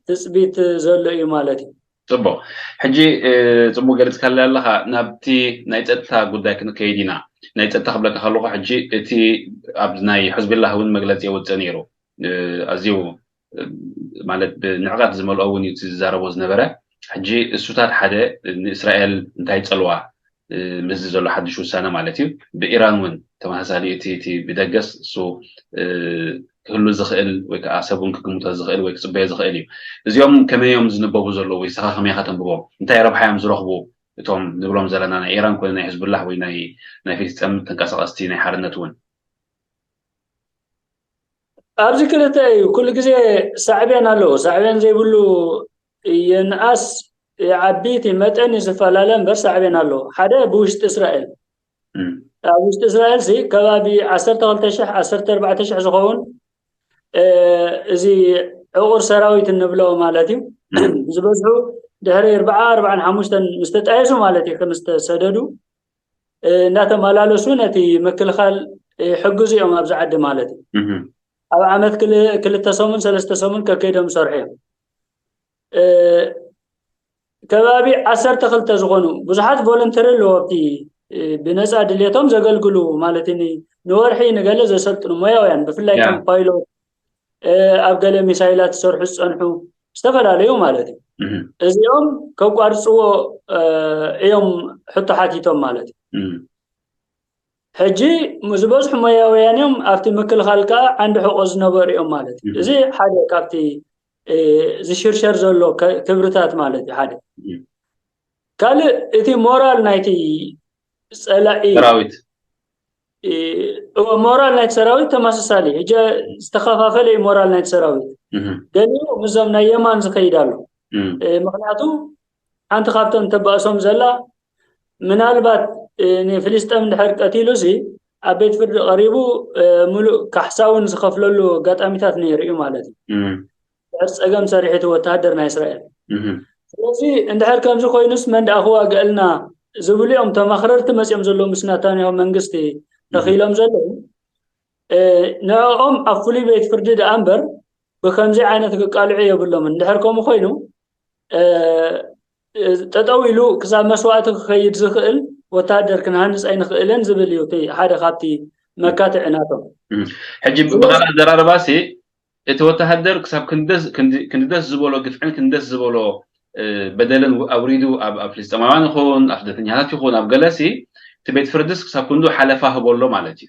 ትጽቢት ዘሎ እዩ ማለት እዩ። ጽቡቕ። ሕጂ እ፣ ጽቡቕ ገሊጽካለይ ኣለኻ። ናብቲ ናይ ጸጥታ ጉዳይ ክንከይድ ኢና። ናይ ጸጥታ ክብለካ ከለኹ ሕጂ እቲ ኣብ ናይ ሕዝብላህ እውን መግለጺ የውጽእ ነይሩ። እ፣ ኣዝዩ እ፣ ማለት ብንዕቐት ዝመልኦ እውን እዩ እቲ ዝዛረቦ ዝነበረ። ሕጂ እሱታት ሓደ ንእስራኤል እንታይ ጸልዋ እ፣ ምስዚ ዘሎ ሓድሽ ውሳነ ማለት እዩ ብኢራን እውን ተመሳሳሊ እቲ እቲ ብደገስ እሱ እ፣ ክህሉ ዝኽእል ወይ ከዓ ሰብ እውን ክግምቶ ዝኽእል ወይ ክጽበዮ ዝኽእል እዩ። እዚኦም ከመይ እዮም ዝንበቡ ዘለዉ ወይ ንስኻ ከመይ ኢኻ ተንብቦም? እንታይ ረብሓ እዮም ዝረኽቡ እቶም ንብሎም ዘለና ናይ ኢራን ኮነ ናይ ሕዝቡላህ ወይ ናይ ናይ ፍልስጤም ተንቀሳቐስቲ ናይ ሓርነት እውን? ኣብዚ ክልተ እዩ። ኩሉ ግዜ ሳዕቤን ኣለዎ። ሳዕቤን ዘይብሉ ይንኣስ ይዓቢ እቲ መጠን እዩ ዝፈላለ እምበር ሳዕቤን ኣለዎ። ሓደ ብውሽጢ እስራኤል እም፣ ኣብ ውሽጢ እስራኤል ሲ ከባቢ ዓሰርተ ክልተ ሽሕ ዓሰርተ ኣርባዕተ ሽሕ ዝኸውን፣ እ፣ እዚ ዕቑር ሰራዊት እንብሎ ማለት እዩ። እም፣ ዝበዝሑ ድሕሪ ኣርብዓ ኣርባዓን ሓሙሽተን ምስ ተጣየሱ ማለት እዩ፣ ከም ዝተሰደዱ፣ እ፣ እናተመላለሱ ነቲ ምክልኻል ይሕግዙ እዮም ኣብዚ ዓዲ ማለት እዩ። እም፣ ኣብ ዓመት ክል-፣ ክልተ ሰሙን ሰለስተ ሰሙን ከከይዶም ይሰርሑ እዮም። እ፣ ከባቢ ዓሰርተ ክልተ ዝኾኑ ብዙሓት ቮለንተሪ ኣለዉ ኣብቲ፣ እ፣ ብነፃ ድሌቶም ዘገልግሉ ማለት ኒ-፣ ንወርሒ ንገለ ዘሰልጥኑ ሞያውያን ብፍላይ ያ። ከም ፓይሎት፣ እ፣ ኣብ ገለ ሚሳይላት ዝሰርሑ ዝፀንሑ ዝተፈላለዩ ማለት እዩ። እም፣ እዚኦም ከቋርፅዎ፣ እ፣ እዮም ሕቶ ሓቲቶም ማለት እዩ። እም፣ ሕጂ ዝበዝሑ ሞያውያን እዮም ኣብቲ ምክልኻል ከዓ ዓንዲ ሕቆ ዝነበሩ እዮም ማለት እዩ። እም፣ እዚ ሓደ ካብቲ፣ እ፣ ዝሽርሸር ዘሎ ከ-፣ ክብርታት ማለት እዩ ሓደ። እም። ካልእ እቲ ሞራል ናይቲ ጸላኢ ሰራዊት እ፣ እወ፣ ሞራል ናይቲ ሰራዊት ተመሳሳሊ ሕጂ ዝተኸፋፈለ እዩ ሞራል ናይቲ ሰራዊት። እህ፣ ገሊኡ ምስዞም ናይ የማን ዝኸይድ ኣሎ። እም፣ እ፣ ምክንያቱ ሓንቲ ካብቶም ተባእሶም ዘላ ምናልባት፣ እ፣ ንፍልስጤም እንድሕር ቀቲሉ ሲ ኣብ ቤት ፍርዲ ቀሪቡ፣ እ፣ ሙሉእ ካሕሳ እውን ዝኸፍለሉ ኣጋጣሚታት ነይሩ እዩ ማለት እዩ። እም፣ ድሕር ጸገም ሰሪሑ እቲ ወተሃደር ናይ እስራኤል። እህ፣ ስለዚ እንድሕር ከምዚ ኮይኑስ መን ደኣ ክዋግአልና ዝብሉ እዮም ተማኽረርቲ መጺኦም ዘለዉ ምስ ናታንያሁ መንግስቲ ተኺሎም ዘለዉ። እ፣ ንዕኦም ኣብ ፍሉይ ቤት ፍርዲ ደኣ እምበር ብከምዚ ዓይነት ክቃልዑ የብሎምን። እንድሕር ከምኡ ኮይኑ፣ እ፣ እ፣ ጠጠው ኢሉ ክሳብ መስዋእቲ ክኸይድ ዝኽእል ወተሃደር ክንሃንጽ ኣይንኽእልን ዝብል እዩ እቲ ሓደ ካብቲ መካትዒ ናቶም። እም። ሕጂ ብኻልእ ኣዘራርባ ሲ እቲ ወተሃደር ክሳብ ክንደስ ክንዲ- ክንደስ ዝበሎ ግፍዕን ክንደስ ዝበሎ እ፣ በደልን ው- ኣውሪዱ ኣብ ኣብ ፍልስጤማውያን ይኹን ኣብ ስደተኛታት ይኹን ኣብ ገለሲ እቲ ቤት ፍርድስ ክሳብ ክንዱ ሓለፋ ህቦ ኣሎ ማለት እዩ።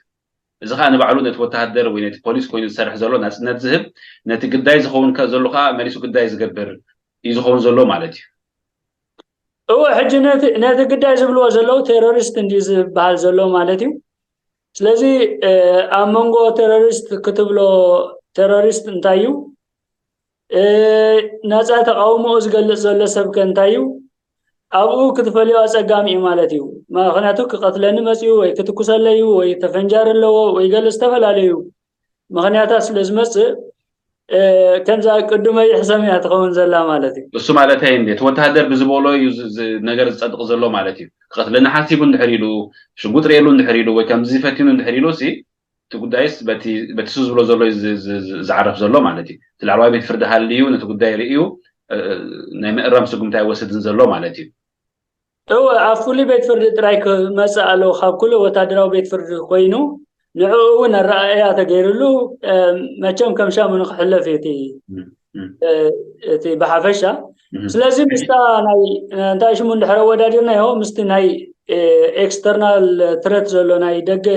እዚ ከዓ ንባዕሉ ነቲ ወተሃደር ወይ ነቲ ፖሊስ ኮይኑ ዝሰርሕ ዘሎ ናፅነት ዝህብ፣ ነቲ ግዳይ ዝኸውን ከ- ዘሎ ከዓ መሊሱ ግዳይ ዝገብር እዩ ዝኸውን ዘሎ ማለት እዩ። እወ፣ ሕጂ ነቲ ነቲ ግዳይ ዝብልዎ ዘለዉ ቴሮሪስት እንድዩ ዝበሃል ዘሎ ማለት እዩ። ስለዚ፣ እ፣ ኣብ መንጎ ቴሮሪስት ክትብሎ ቴሮሪስት እንታይ እዩ? እ፣ ነፃ ተቃውሞኡ ዝገልጽ ዘሎ ሰብ ከ እንታይ እዩ? ኣብኡ ክትፈልዮ ኣጸጋሚ እዩ ማለት እዩ። ምኽንያቱ ክቐትለኒ መጺኡ ወይ ክትኩሰለይ እዩ ወይ ተፈንጃሪ ኣለዎ ወይ ገለ ዝተፈላለዩ ምኽንያታት ስለ ዝመጽእ፣ እ፣ ከምዛ ቅዱመይ ይሕሰም እያ ትኸውን ዘላ ማለት እዩ። እሱ ማለተይ እንዴ፣ እቲ ወተሃደር ብዝበሎ እዩ ዝ-፣ ዝ-፣ ነገር ዝጸድቕ ዘሎ ማለት እዩ። ክቐትለኒ ሓሲቡ እንድሕር ኢሉ፣ ሽጉጥ ርእየሉ እንድሕር ኢሉ፣ ወይ ከምዚ ፈቲኑ እንድሕር ኢሉ ሲ፣ እቲ ጉዳይስ በቲ፣ በቲ እሱ ዝብሎ ዘሎ እዩ ዝ-፣ ዝ-፣ ዝ-፣ ዝዓረፍ ዘሎ ማለት እዩ። እቲ ላዕለዋይ ቤት ፍርዲ ሃልዩ ነቲ ጉዳይ ርእዩ፣ እ፣ እ፣ ናይ ምእራም ስጉምቲ ኣይወስድን ዘሎ ማለት እዩ። እወ፣ ኣብ ፍሉይ ቤት ፍርዲ ጥራይ ክመጽእ ኣለዎ፣ ካብ ኩሉ ወታደራዊ ቤት ፍርዲ ኮይኑ፣ ንዕኡ እውን ኣረኣእያ ተገይርሉ፣ እ፣ መቸም ከም ሻሙ ንክሕለፍ እዩ እቲ፣ እም፣ እም። እ፣ እቲ ብሓፈሻ። እም። ስለዚ ምስታ ናይ፣ እንታይ ሽሙ እንድሕር ኣወዳዲርናዮ፣ ምስቲ ናይ፣ እ፣ ኤክስተርናል ትረት ዘሎ ናይ ደገ፣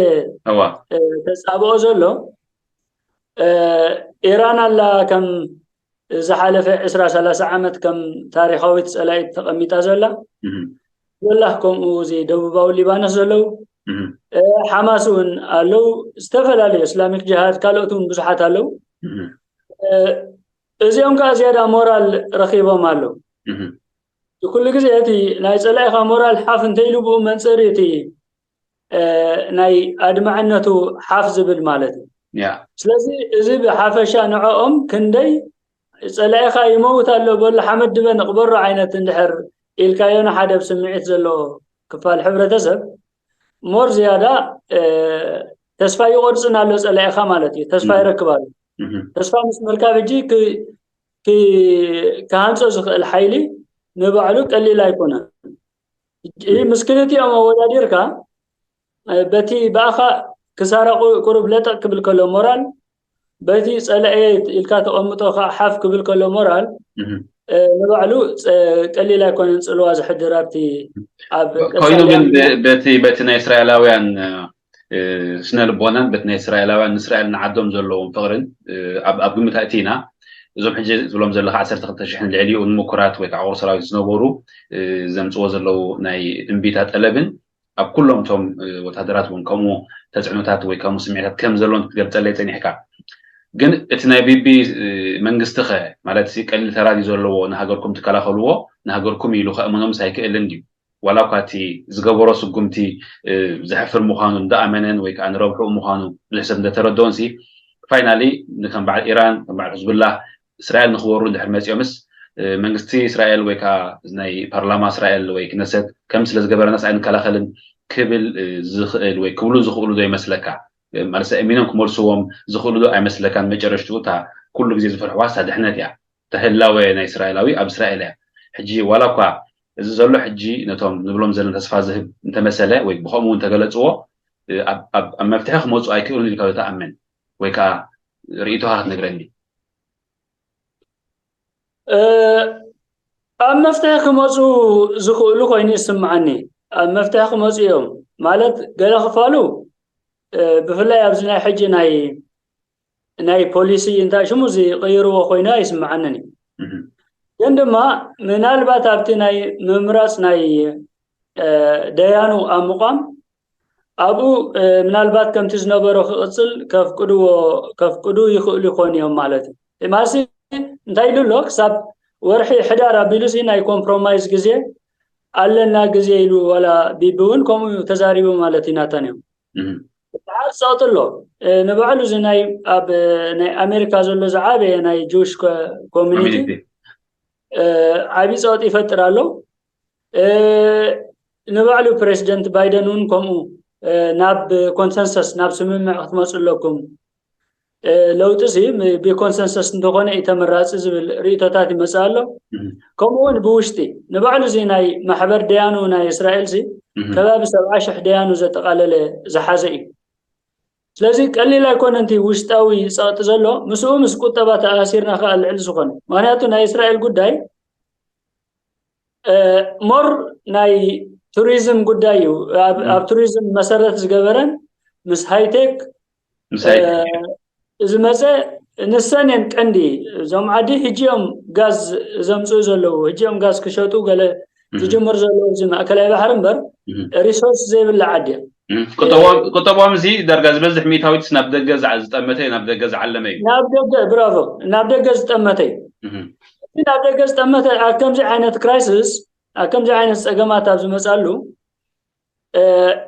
እዋ። እ፣ ተጻብኦ ዘሎ፣ እ፣ ኢራን ኣላ ከም ዝሓለፈ ዕስራ ሰላሳ ዓመት ከም ታሪኻዊት ጸላኢት ተቐሚጣ ዘላ። እም። ወላህ ከምኡ እዚ ደቡባዊ ሊባኖስ ዘለዉ፣ እም። እ፣ ሓማስ እውን ኣለዉ፣ ዝተፈላለዩ እስላሚክ ጅሃድ፣ ካልኦት እውን ብዙሓት ኣለዉ። እም። እ፣ እዚኦም ከኣ ዝያዳ ሞራል ረኺቦም ኣለዉ። እም። ኩሉ ግዜ እቲ ናይ ጸላኢኻ ሞራል ሓፍ እንተኢሉ ብኡ መንጽር እቲ፣ እ፣ ናይ ኣድማዕነቱ ሓፍ ዝብል ማለት እዩ። ያ። ስለዚ እዚ ብሓፈሻ ንዕኦም ክንደይ ጸላኢኻ ይመውት ኣሎ በሎ ሓመድ ድበ ንቕበሮ ዓይነት እንድሕር ኢልካዮ ንሓደ ኣብ ስምዒት ዘሎ ክፋል ሕብረተሰብ ሞር ዝያዳ፣ እ፣ ተስፋ ይቆርጽን ኣሎ ጸላኢኻ ማለት እዩ። ተስፋ እም። ይረክብ ኣሎ። እም። ተስፋ ምስ ምርካብ ሕጂ ክ-፣ ክ-፣ ክሃንጾ ዝኽእል ሓይሊ ንባዕሉ ቀሊል ኣይኮነን። ይህ ምስ ክልቲኦም ኣወዳዲርካ፣ እ፣ በቲ ብኣኻ ክሳራ ቁ-፣ ቁሩብ ለጠቕ ክብል ከሎ ሞራል፣ በቲ ጸላኤ ኢልካ ተቐምጦ ከዓ ሓፍ ክብል ከሎ ሞራል፣ እህ። እ፣ ንባዕሉ ጸ-፣ ቀሊል ኣይኮነን ጽልዋ ዘሕድር ኣብቲ ኣብ ኮይኑ ቀጻሊ ግን ብ-፣ በቲ፣ በቲ ናይ እስራኤላውያን፣ እ፣ ስነ ልቦናን በቲ ናይ እስራኤላውያን ንእስራኤል ንዓዶም ዘለዎም ፍቕርን፣ እ፣ ኣብ፣ ኣብ ግምት ኣእቲና፣ እዞም ሕጂ ትብሎም ዘለኻ ዓሰርተ ክልተ ሽሕን ልዕሊኡ ንምኩራት ወይ ከዓ ቁሩብ ሰራዊት ዝነበሩ፣ እ፣ ዘምጽዎ ዘለዉ ናይ እምቢታ ጠለብን ኣብ ኩሎም እቶም፣ እ፣ ወታደራት እውን ከምኡ ተጽዕኖታት ወይ ከምኡ ስምዒታት ከም ዘለዎም ክትገልጸለይ ጸኒሕካ። ግን እቲ ናይ ቢቢ፣ እ፣ መንግስቲ ኸ፣ ማለት ሲ ቀሊል ተራ ድዩ ዘለዎ ንሃገርኩም ትከላኸልዎ፣ ንሃገርኩም ኢሉ ከእምኖምስ ኣይክእልን ድዩ? ዋላ እኳ እቲ ዝገበሮ ስጉምቲ፣ እ፣ ዘሕፍር ምዃኑ እንዳኣመነን ወይ ከዓ ንረብሕኡ ምዃኑ ብዙሕ ሰብ እንደተረድኦን ሲ፣ ፋይናሊ ንከም በዓል ኢራን፣ ከም በዓል ሕዝቡላህ እስራኤል ንኽወሩ እንድሕር መጺኦምስ፣ እ፣ መንግስቲ እስራኤል ወይ ከዓ ናይ ፓርላማ እስራኤል ወይ ክነሰት ከም ስለ ዝገበረናስ ኣይንከላኸልን ክብል፣ እ፣ ዝኽእል ወይ ክብሉ ዝኽእሉ ዶ ይመስለካ? እ፣ ማለት ሰብ እሚኖም ክመልስዎም ዝኽእሉ ዶ ኣይመስለካን? መጨረሽትኡ እታ ኩሉ ግዜ ዝፈርሕዋ እሳ ድሕነት እያ። እታ ህላወ ናይ እስራኤላዊ ኣብ እስራኤል እያ። ሕጂ ዋላ እኳ እዚ ዘሎ ሕጂ ነቶም ንብሎም ዘለና ተስፋ ዝህብ እንተመሰለ ወይ ብኸምኡ እውን ተገለጽዎ፣ እ፣ ኣብ፣ ኣብ፣ ኣብ መፍትሒ ክመጹ ኣይክእሉን ኢልካ ዶ ትኣምን? ወይ ከዓ ርእይቶኻ ክትነግረኒ? እ፣ ኣብ መፍትሒ ክመጹ ዝኽእሉ ኮይኑ ይስምዓኒ። ኣብ መፍትሒ ክመጹ እዮም። ማለት ገለ ክፋሉ፣ እ፣ ብፍላይ ኣብዚ ናይ ሕጂ ናይ፣ ናይ ፖሊሲ እንታይ ሽሙ ዝቕይርዎ ኮይኑ ኣይስምዓንን እዩ። እህ። ግን ድማ ምናልባት ኣብቲ ናይ ምምራጽ ናይ፣ እ፣ ደያኑ ኣብ ምቋም ኣብኡ፣ እ፣ ምናልባት ከምቲ ዝነበሮ ክቕጽል ከፍቅድዎ፣ ከፍቅዱ ይኽእሉ ይኾኑ እዮም ማለት እዩ። ማሲ እንታይ ኢሉ ኣሎ? ክሳብ ወርሒ ሕዳር ኣቢሉ ሲ ናይ ኮምፕሮማይዝ ግዜ ኣለና ግዜ ኢሉ፣ ዋላ ቢቢ እውን ከምኡ ተዛሪቡ ማለት እዩ ናታንያሁ። እህ። ብሓር ጸቕጢ ኣሎ። እ፣ ንባዕሉ እዚ ናይ ኣብ፣ እ፣ ናይ ኣሜሪካ ዘሎ ዝዓበየ ናይ ጂውሽ ኮ-፣ ኮሚኒቲ፣ ኮሚኒቲ። እ፣ ዓብዪ ጸቕጢ ይፈጥር ኣሎ። እ፣ ንባዕሉ ፕሬዚደንት ባይደን እውን ከምኡ፣ እ፣ ናብ ኮንሰንሰስ፣ ናብ ስምምዕ ክትመጹ ኣለኩም። እ፣ ለውጢ ሲ ም-፣ ብኮንሰንሰስ እንተኾነ እዩ ተመራጺ ዝብል ርእይቶታት ይመጽእ ኣሎ። እህ። ከምኡ እውን ብውሽጢ ንባዕሉ እዚ ናይ ማሕበር ደያኑ ናይ እስራኤል ሲ እህ። ከባቢ ሰብዓ ሽሕ ደያኑ ዘጠቓለለ ዝሓዘ እዩ። ስለዚ ቀሊል ኣይኮነን እቲ ውሽጣዊ ጸቕጢ ዘሎ፣ ምስኡ ምስ ቁጠባ ተኣሲርና ከኣ ልዕሊ ዝኾነ። ምኽንያቱ ናይ እስራኤል ጉዳይ፣ እ፣ ሞር ናይ ቱሪዝም ጉዳይ እዩ። ኣብ፣ እም። ኣብ ቱሪዝም መሰረት ዝገበረን ምስ ሃይቴክ፣ ምስ ሃይቴክ። እ፣ ዝመጸ ንሰን እየን ቀንዲ። እዞም ዓዲ ሕጂ እዮም ጋዝ ዘምጽኡ ዘለዉ፣ ሕጂ እዮም ጋዝ ክሸጡ ገለ እም። ዝጅምር ዘለዉ እዚ ማእከላይ ባሕሪ እምበር እም። ሪሶርስ ዘይብላ ዓዲ እያ። እም። ቁጠባኦም፣ ቁጠባኦም እዚ ዳርጋ ዝበዝሕ ሚእታዊት ናብ ደገ ዝዓ-፣ ዝጠመተ እዩ፣ ናብ ደገ ዝዓለመ እዩ። ናብ ደገ፣ ብራቮ፣ ናብ ደገ ዝጠመተ እዩ። እም። እቲ ናብ ደገ ዝጠመተ ኣብ ከምዚ ዓይነት ክራይሲስ ኣብ ከምዚ ዓይነት ፀገማት ኣብ ዝመፃሉ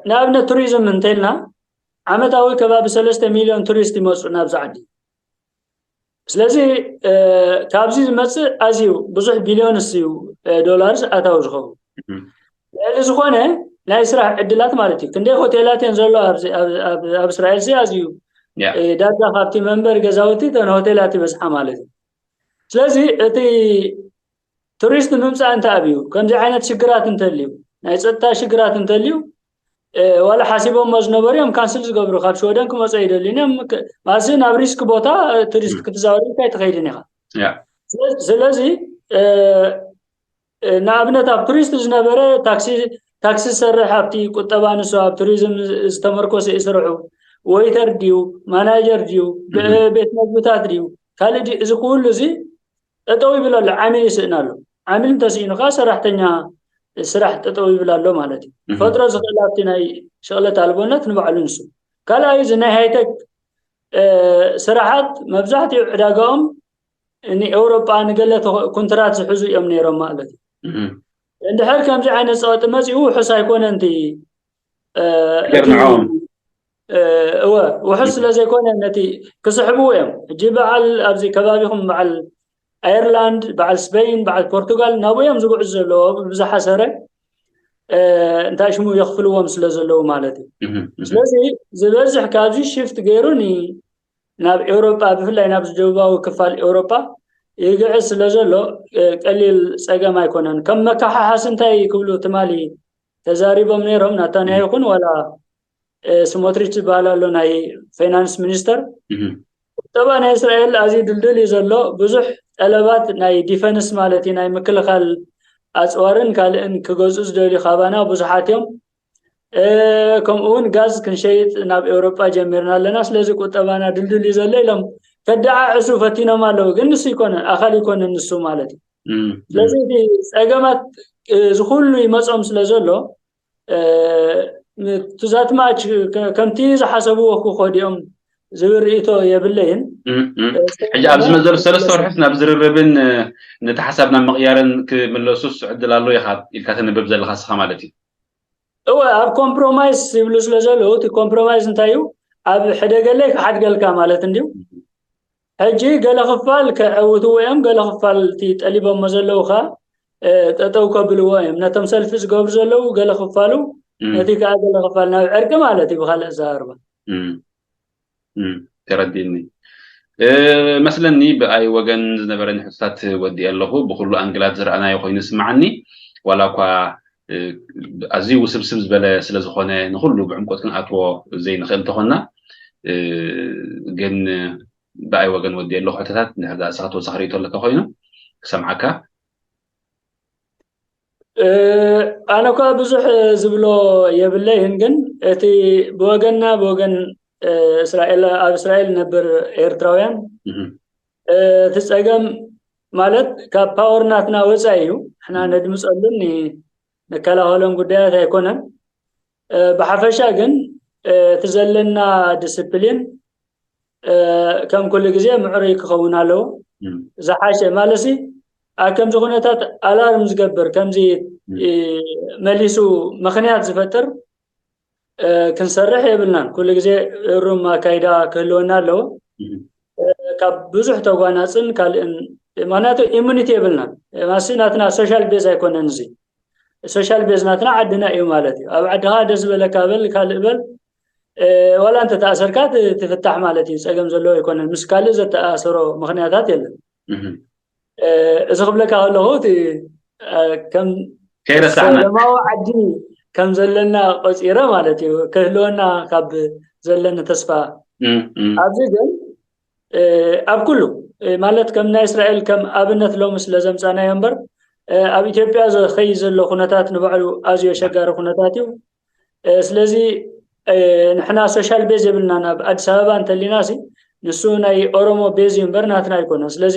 ንኣብነት ቱሪዝም እንተልና ዓመታዊ ከባቢ ሰለስተ ሚሊዮን ቱሪስት ይመፁ ናብዚ ዓዲ። ስለዚ ካብዚ ዝመፅእ ኣዝዩ ብዙሕ ቢሊዮንስ እዩ ዶላርስ ኣታዊ ዝኸውን። ልዕሊ ዝኾነ ናይ ስራሕ ዕድላት ማለት እዩ። ክንደይ ሆቴላት እየን ዘሎ ኣብ እስራኤል ሲ ኣዝዩ ዳርጋ ካብቲ መንበሪ ገዛውቲ ተን ሆቴላት ይበዝሓ ማለት እዩ። ስለዚ እቲ ቱሪስት ምምፃእ እንታይ ኣብዩ ከምዚ ዓይነት ሽግራት እንተልዩ ናይ ፀጥታ ሽግራት እንተልዩ ዋላ ሓሲቦሞ ዝነበሩ እዮም ካንስል ዝገብሩ። ካብ ሽወደን ክመፁ ኣይደልዩን እዮም። ማሲ ናብ ሪስክ ቦታ ቱሪስት ክትዛወር እንታይ ትኸይድን ኢኻ። ስለዚ ንኣብነት ኣብ ቱሪስት ዝነበረ ታክሲ ታክሲ ዝሰርሕ ኣብቲ ቁጠባ ንሱ ኣብ ቱሪዝም ዝተመርኮሰ ይስርሑ ወይተር ድዩ ማናጀር ድዩ ቤት መግብታት ድዩ ካልእ ድዩ እዚ ኩሉ እዚ ጠጠው ይብል ኣሎ። ዓሚል ይስእን ኣሎ። ዓሚል እንተስኢኑ ከዓ ሰራሕተኛ ስራሕ ጠጠው ይብል ኣሎ ማለት እዩ። ፈጥሮ ዝኽእል ኣብቲ ናይ ሸቕለት ኣልቦነት ንባዕሉ ንሱ ካልኣይ እዚ ናይ ሃይቴክ ስራሓት መብዛሕትኡ ዕዳጋኦም ንኤውሮጳ ንገለ ኮንትራት ዝሕዙ እዮም ነይሮም ማለት እዩ። እንድሕር ከምዚ ዓይነት ፀቕጢ መፂኡ ውሑስ ኣይኮነን እቲ እወ ውሑስ ስለ ዘይኮነ ነቲ ክስሕብዎ እዮም። ሕጂ በዓል ኣብዚ ከባቢኹም በዓል ኣየርላንድ በዓል ስፔን በዓል ፖርቱጋል ናብኡ እዮም ዝጉዕዙ ዘለዎ ብዝሓሰረ እንታይ ሽሙ የኽፍልዎም ስለ ዘለዉ ማለት እዩ። ስለዚ ዝበዝሕ ካብዚ ሽፍት ገይሩ ናብ ኤውሮጳ ብፍላይ ናብ ደቡባዊ ክፋል ኤውሮጳ ይግዕዝ ስለ ዘሎ ቀሊል ፀገም ኣይኮነን። ከም መካሓሓሲ እንታይ ክብሉ ትማሊ ተዛሪቦም ነይሮም ናታንያ ይኹን ዋላ ስሞትሪች ዝበሃል ኣሎ ናይ ፋይናንስ ሚኒስተር ቁጠባ ናይ እስራኤል ኣዝዩ ድልድል እዩ ዘሎ። ብዙሕ ጠለባት ናይ ዲፈንስ ማለት እዩ ናይ ምክልኻል ኣፅዋርን ካልእን ክገዝኡ ዝደልዩ ካባና ብዙሓት እዮም። ከምኡ እውን ጋዝ ክንሸይጥ ናብ ኤውሮጳ ጀሚርና ኣለና። ስለዚ ቁጠባና ድልድል እዩ ዘሎ ኢሎም ከደዓዕሱ ፈቲኖም ኣለዉ። ግን ንሱ ይኮነ ኣኻል ይኮነ ንሱ ማለት እዩ። ስለዚ እቲ ፀገማት እዚ ኩሉ ይመፆም ስለ ዘሎ ቱ ዛት ማች ከምቲ ዝሓሰብዎ ክኸዱ እዮም ዝብል ርእይቶ የብለይን። ሕጂ ኣብዚ መዘሉ ሰለስተ ወርሕስ ናብ ዝርርብን ነቲ ሓሳብ ናብ ምቕያርን ክምለሱስ ዕድል ኣሎ ኢኻ ኢልካ ተንብብ ዘለኻ ስኻ ማለት እዩ። እወ ኣብ ኮምፕሮማይስ ይብሉ ስለ ዘለዉ እቲ ኮምፕሮማይስ እንታይ እዩ? ኣብ ሕደገለይ ክሓድገልካ ማለት እንድዩ። ሕጂ ገለ ክፋል ከዕውትዎ እዮም፣ ገለ ክፋል እቲ ጠሊቦሞ ዘለዉ ከ ጠጠው ከብልዎ እዮም። ነቶም ሰልፊ ዝገብሩ ዘለዉ ገለ ክፋሉ ነቲ ከዓ ገለ ክፋል ናብ ዕርቂ ማለት እዩ ብካልእ ኣዘራርባ። ተረዲእኒ መስለኒ። ብኣይ ወገን ዝነበረኒ ሕቶታት ወዲእ ኣለኹ። ብኩሉ ኣንግላት ዝረኣናዮ ኮይኑ ይስምዓኒ። ዋላ እኳ ኣዝዩ ውስብስብ ዝበለ ስለዝኾነ ንኩሉ ብዕምቆት ክንኣትዎ ዘይንኽእል እንተኾንና ግን ብኣይ ወገን ወዲእ ኣለኹ ሕቶታት እንድሕር ደኣ ንስኻ ተወሳኺ ርእይቶ ኣለካ ኮይኑ ክሰምዓካ። ኣነ እኳ ብዙሕ ዝብሎ የብለይን ግን እቲ ብወገንና ብወገን እስራኤል ኣብ እስራኤል ነብር ኤርትራውያን እቲ ፀገም ማለት ካብ ፓወር ናትና ወፃኢ እዩ። ንሕና ነድምፀሉን ንከላኸሎም ጉዳያት ኣይኮነን። ብሓፈሻ ግን እቲ ዘለና ዲስፕሊን ከም ኩሉ ግዜ ምዕሩይ ክኸውን ኣለዎ። ዝሓሸ ማለሲ ኣብ ከምዚ ኩነታት ኣላርም ዝገብር ከምዚ መሊሱ ምኽንያት ዝፈጥር ክንሰርሕ የብልናን። ኩሉ ግዜ እሩም ኣካይዳ ክህልወና ኣለዎ። ካብ ብዙሕ ተጓናፅን ካልእን ምክንያቱ ኢሙኒቲ የብልናን። ማሲ ናትና ሶሻል ቤዝ ኣይኮነን እዚ ሶሻል ቤዝ ናትና ዓድና እዩ ማለት እዩ። ኣብ ዓድኻ ደስ ዝበለካ በል ካልእ በል ዋላ እንተተኣሰርካ ትፍታሕ ማለት እዩ። ፀገም ዘለዎ ኣይኮነን። ምስ ካልእ ዘተኣሰሮ ምክንያታት የለን። እዚ ክብለካ ከለኹ እቲ ከም ከይረሳዕና ሰለማዊ ዓዲ ከም ዘለና ቆፂረ ማለት እዩ። ክህልወና ካብ ዘለኒ ተስፋ ኣብዚ ግን ኣብ ኩሉ ማለት ከም ናይ እስራኤል ከም ኣብነት ሎሚ ስለ ዘምፃናዮ እምበር ኣብ ኢትዮጵያ ዝኸይ ዘሎ ኩነታት ንባዕሉ ኣዝዩ ኣሸጋሪ ኩነታት እዩ። ስለዚ ንሕና ሶሻል ቤዝ የብልናን ኣብ ኣዲስ ኣበባ እንተሊና ሲ ንሱ ናይ ኦሮሞ ቤዝ እዩ እምበር ናትና ኣይኮነን። ስለዚ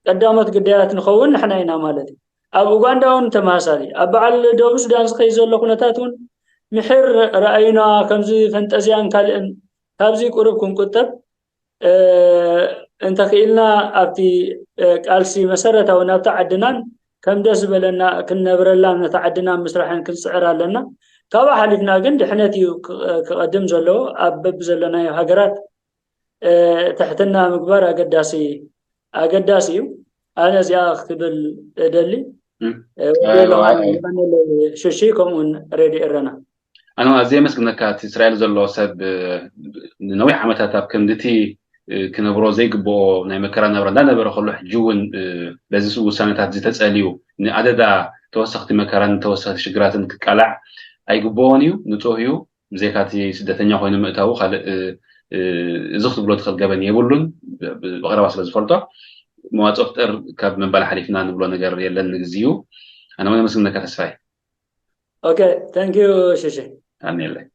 ቀዳሞት ግዳያት ንኸውን ንሕና ኢና ማለት እዩ። ኣብ ኡጋንዳ እውን ተመሳሳሊ ኣብ በዓል ደቡብ ሱዳን ዝኸይ ዘሎ ኩነታት እውን ምሕር ረኣዩና ከምዚ ፈንጠዝያን ካልእን ካብዚ ቁሩብ ክንቁጠብ እንተኽኢልና ኣብቲ ቃልሲ መሰረታዊ ናብቲ ዓድናን ከም ደስ ዝበለና ክንነብረላ ነታ ዓድና ምስራሕን ክንፅዕር ኣለና። ካብኣ ሓሊፍና ግን ድሕነት እዩ ክቐድም ዘለዎ። ኣብ በብዘለናዮ ሃገራት ትሕትና ምግባር ኣገዳሲ ኣገዳሲ እዩ። ኣነ እዚኣ ክብል እደሊ። ወዲ ዮሃን የቐንየለይ ሽሺ፣ ከምኡውን ሬድዮ ኤረና። ኣነ ኣዝየ የመስግነካ። እቲ እስራኤል ዘሎ ሰብ ንነዊሕ ዓመታት ኣብ ክንድቲ ክነብሮ ዘይግብኦ ናይ መከራ ናብራ እንዳነበረ ከሎ፣ ሕጂ እውን በዚ ውሳነታት እዚ ተጸልዩ ንኣደዳ ተወሰኽቲ መከራን ተወሰኽቲ ሽግራትን ክቃላዕ ኣይግብኦን እዩ። ንጹህ እዩ። ብዘይካ እቲ ስደተኛ ኮይኑ ምእታዉ ካልእ እዚ ክትብሎ ትኽእል ገበን የብሉን። ብቐረባ ስለ ዝፈልጦ መዋፅኦ ፍጠር ካብ ምባል ሓሊፍና ንብሎ ነገር የለን ንግዚኡ። ኣነ እውን ኣመስግነካ ተስፋይ። ኦኬ፣ ታንክ ዩ ሽሽ። ኣሜለይ።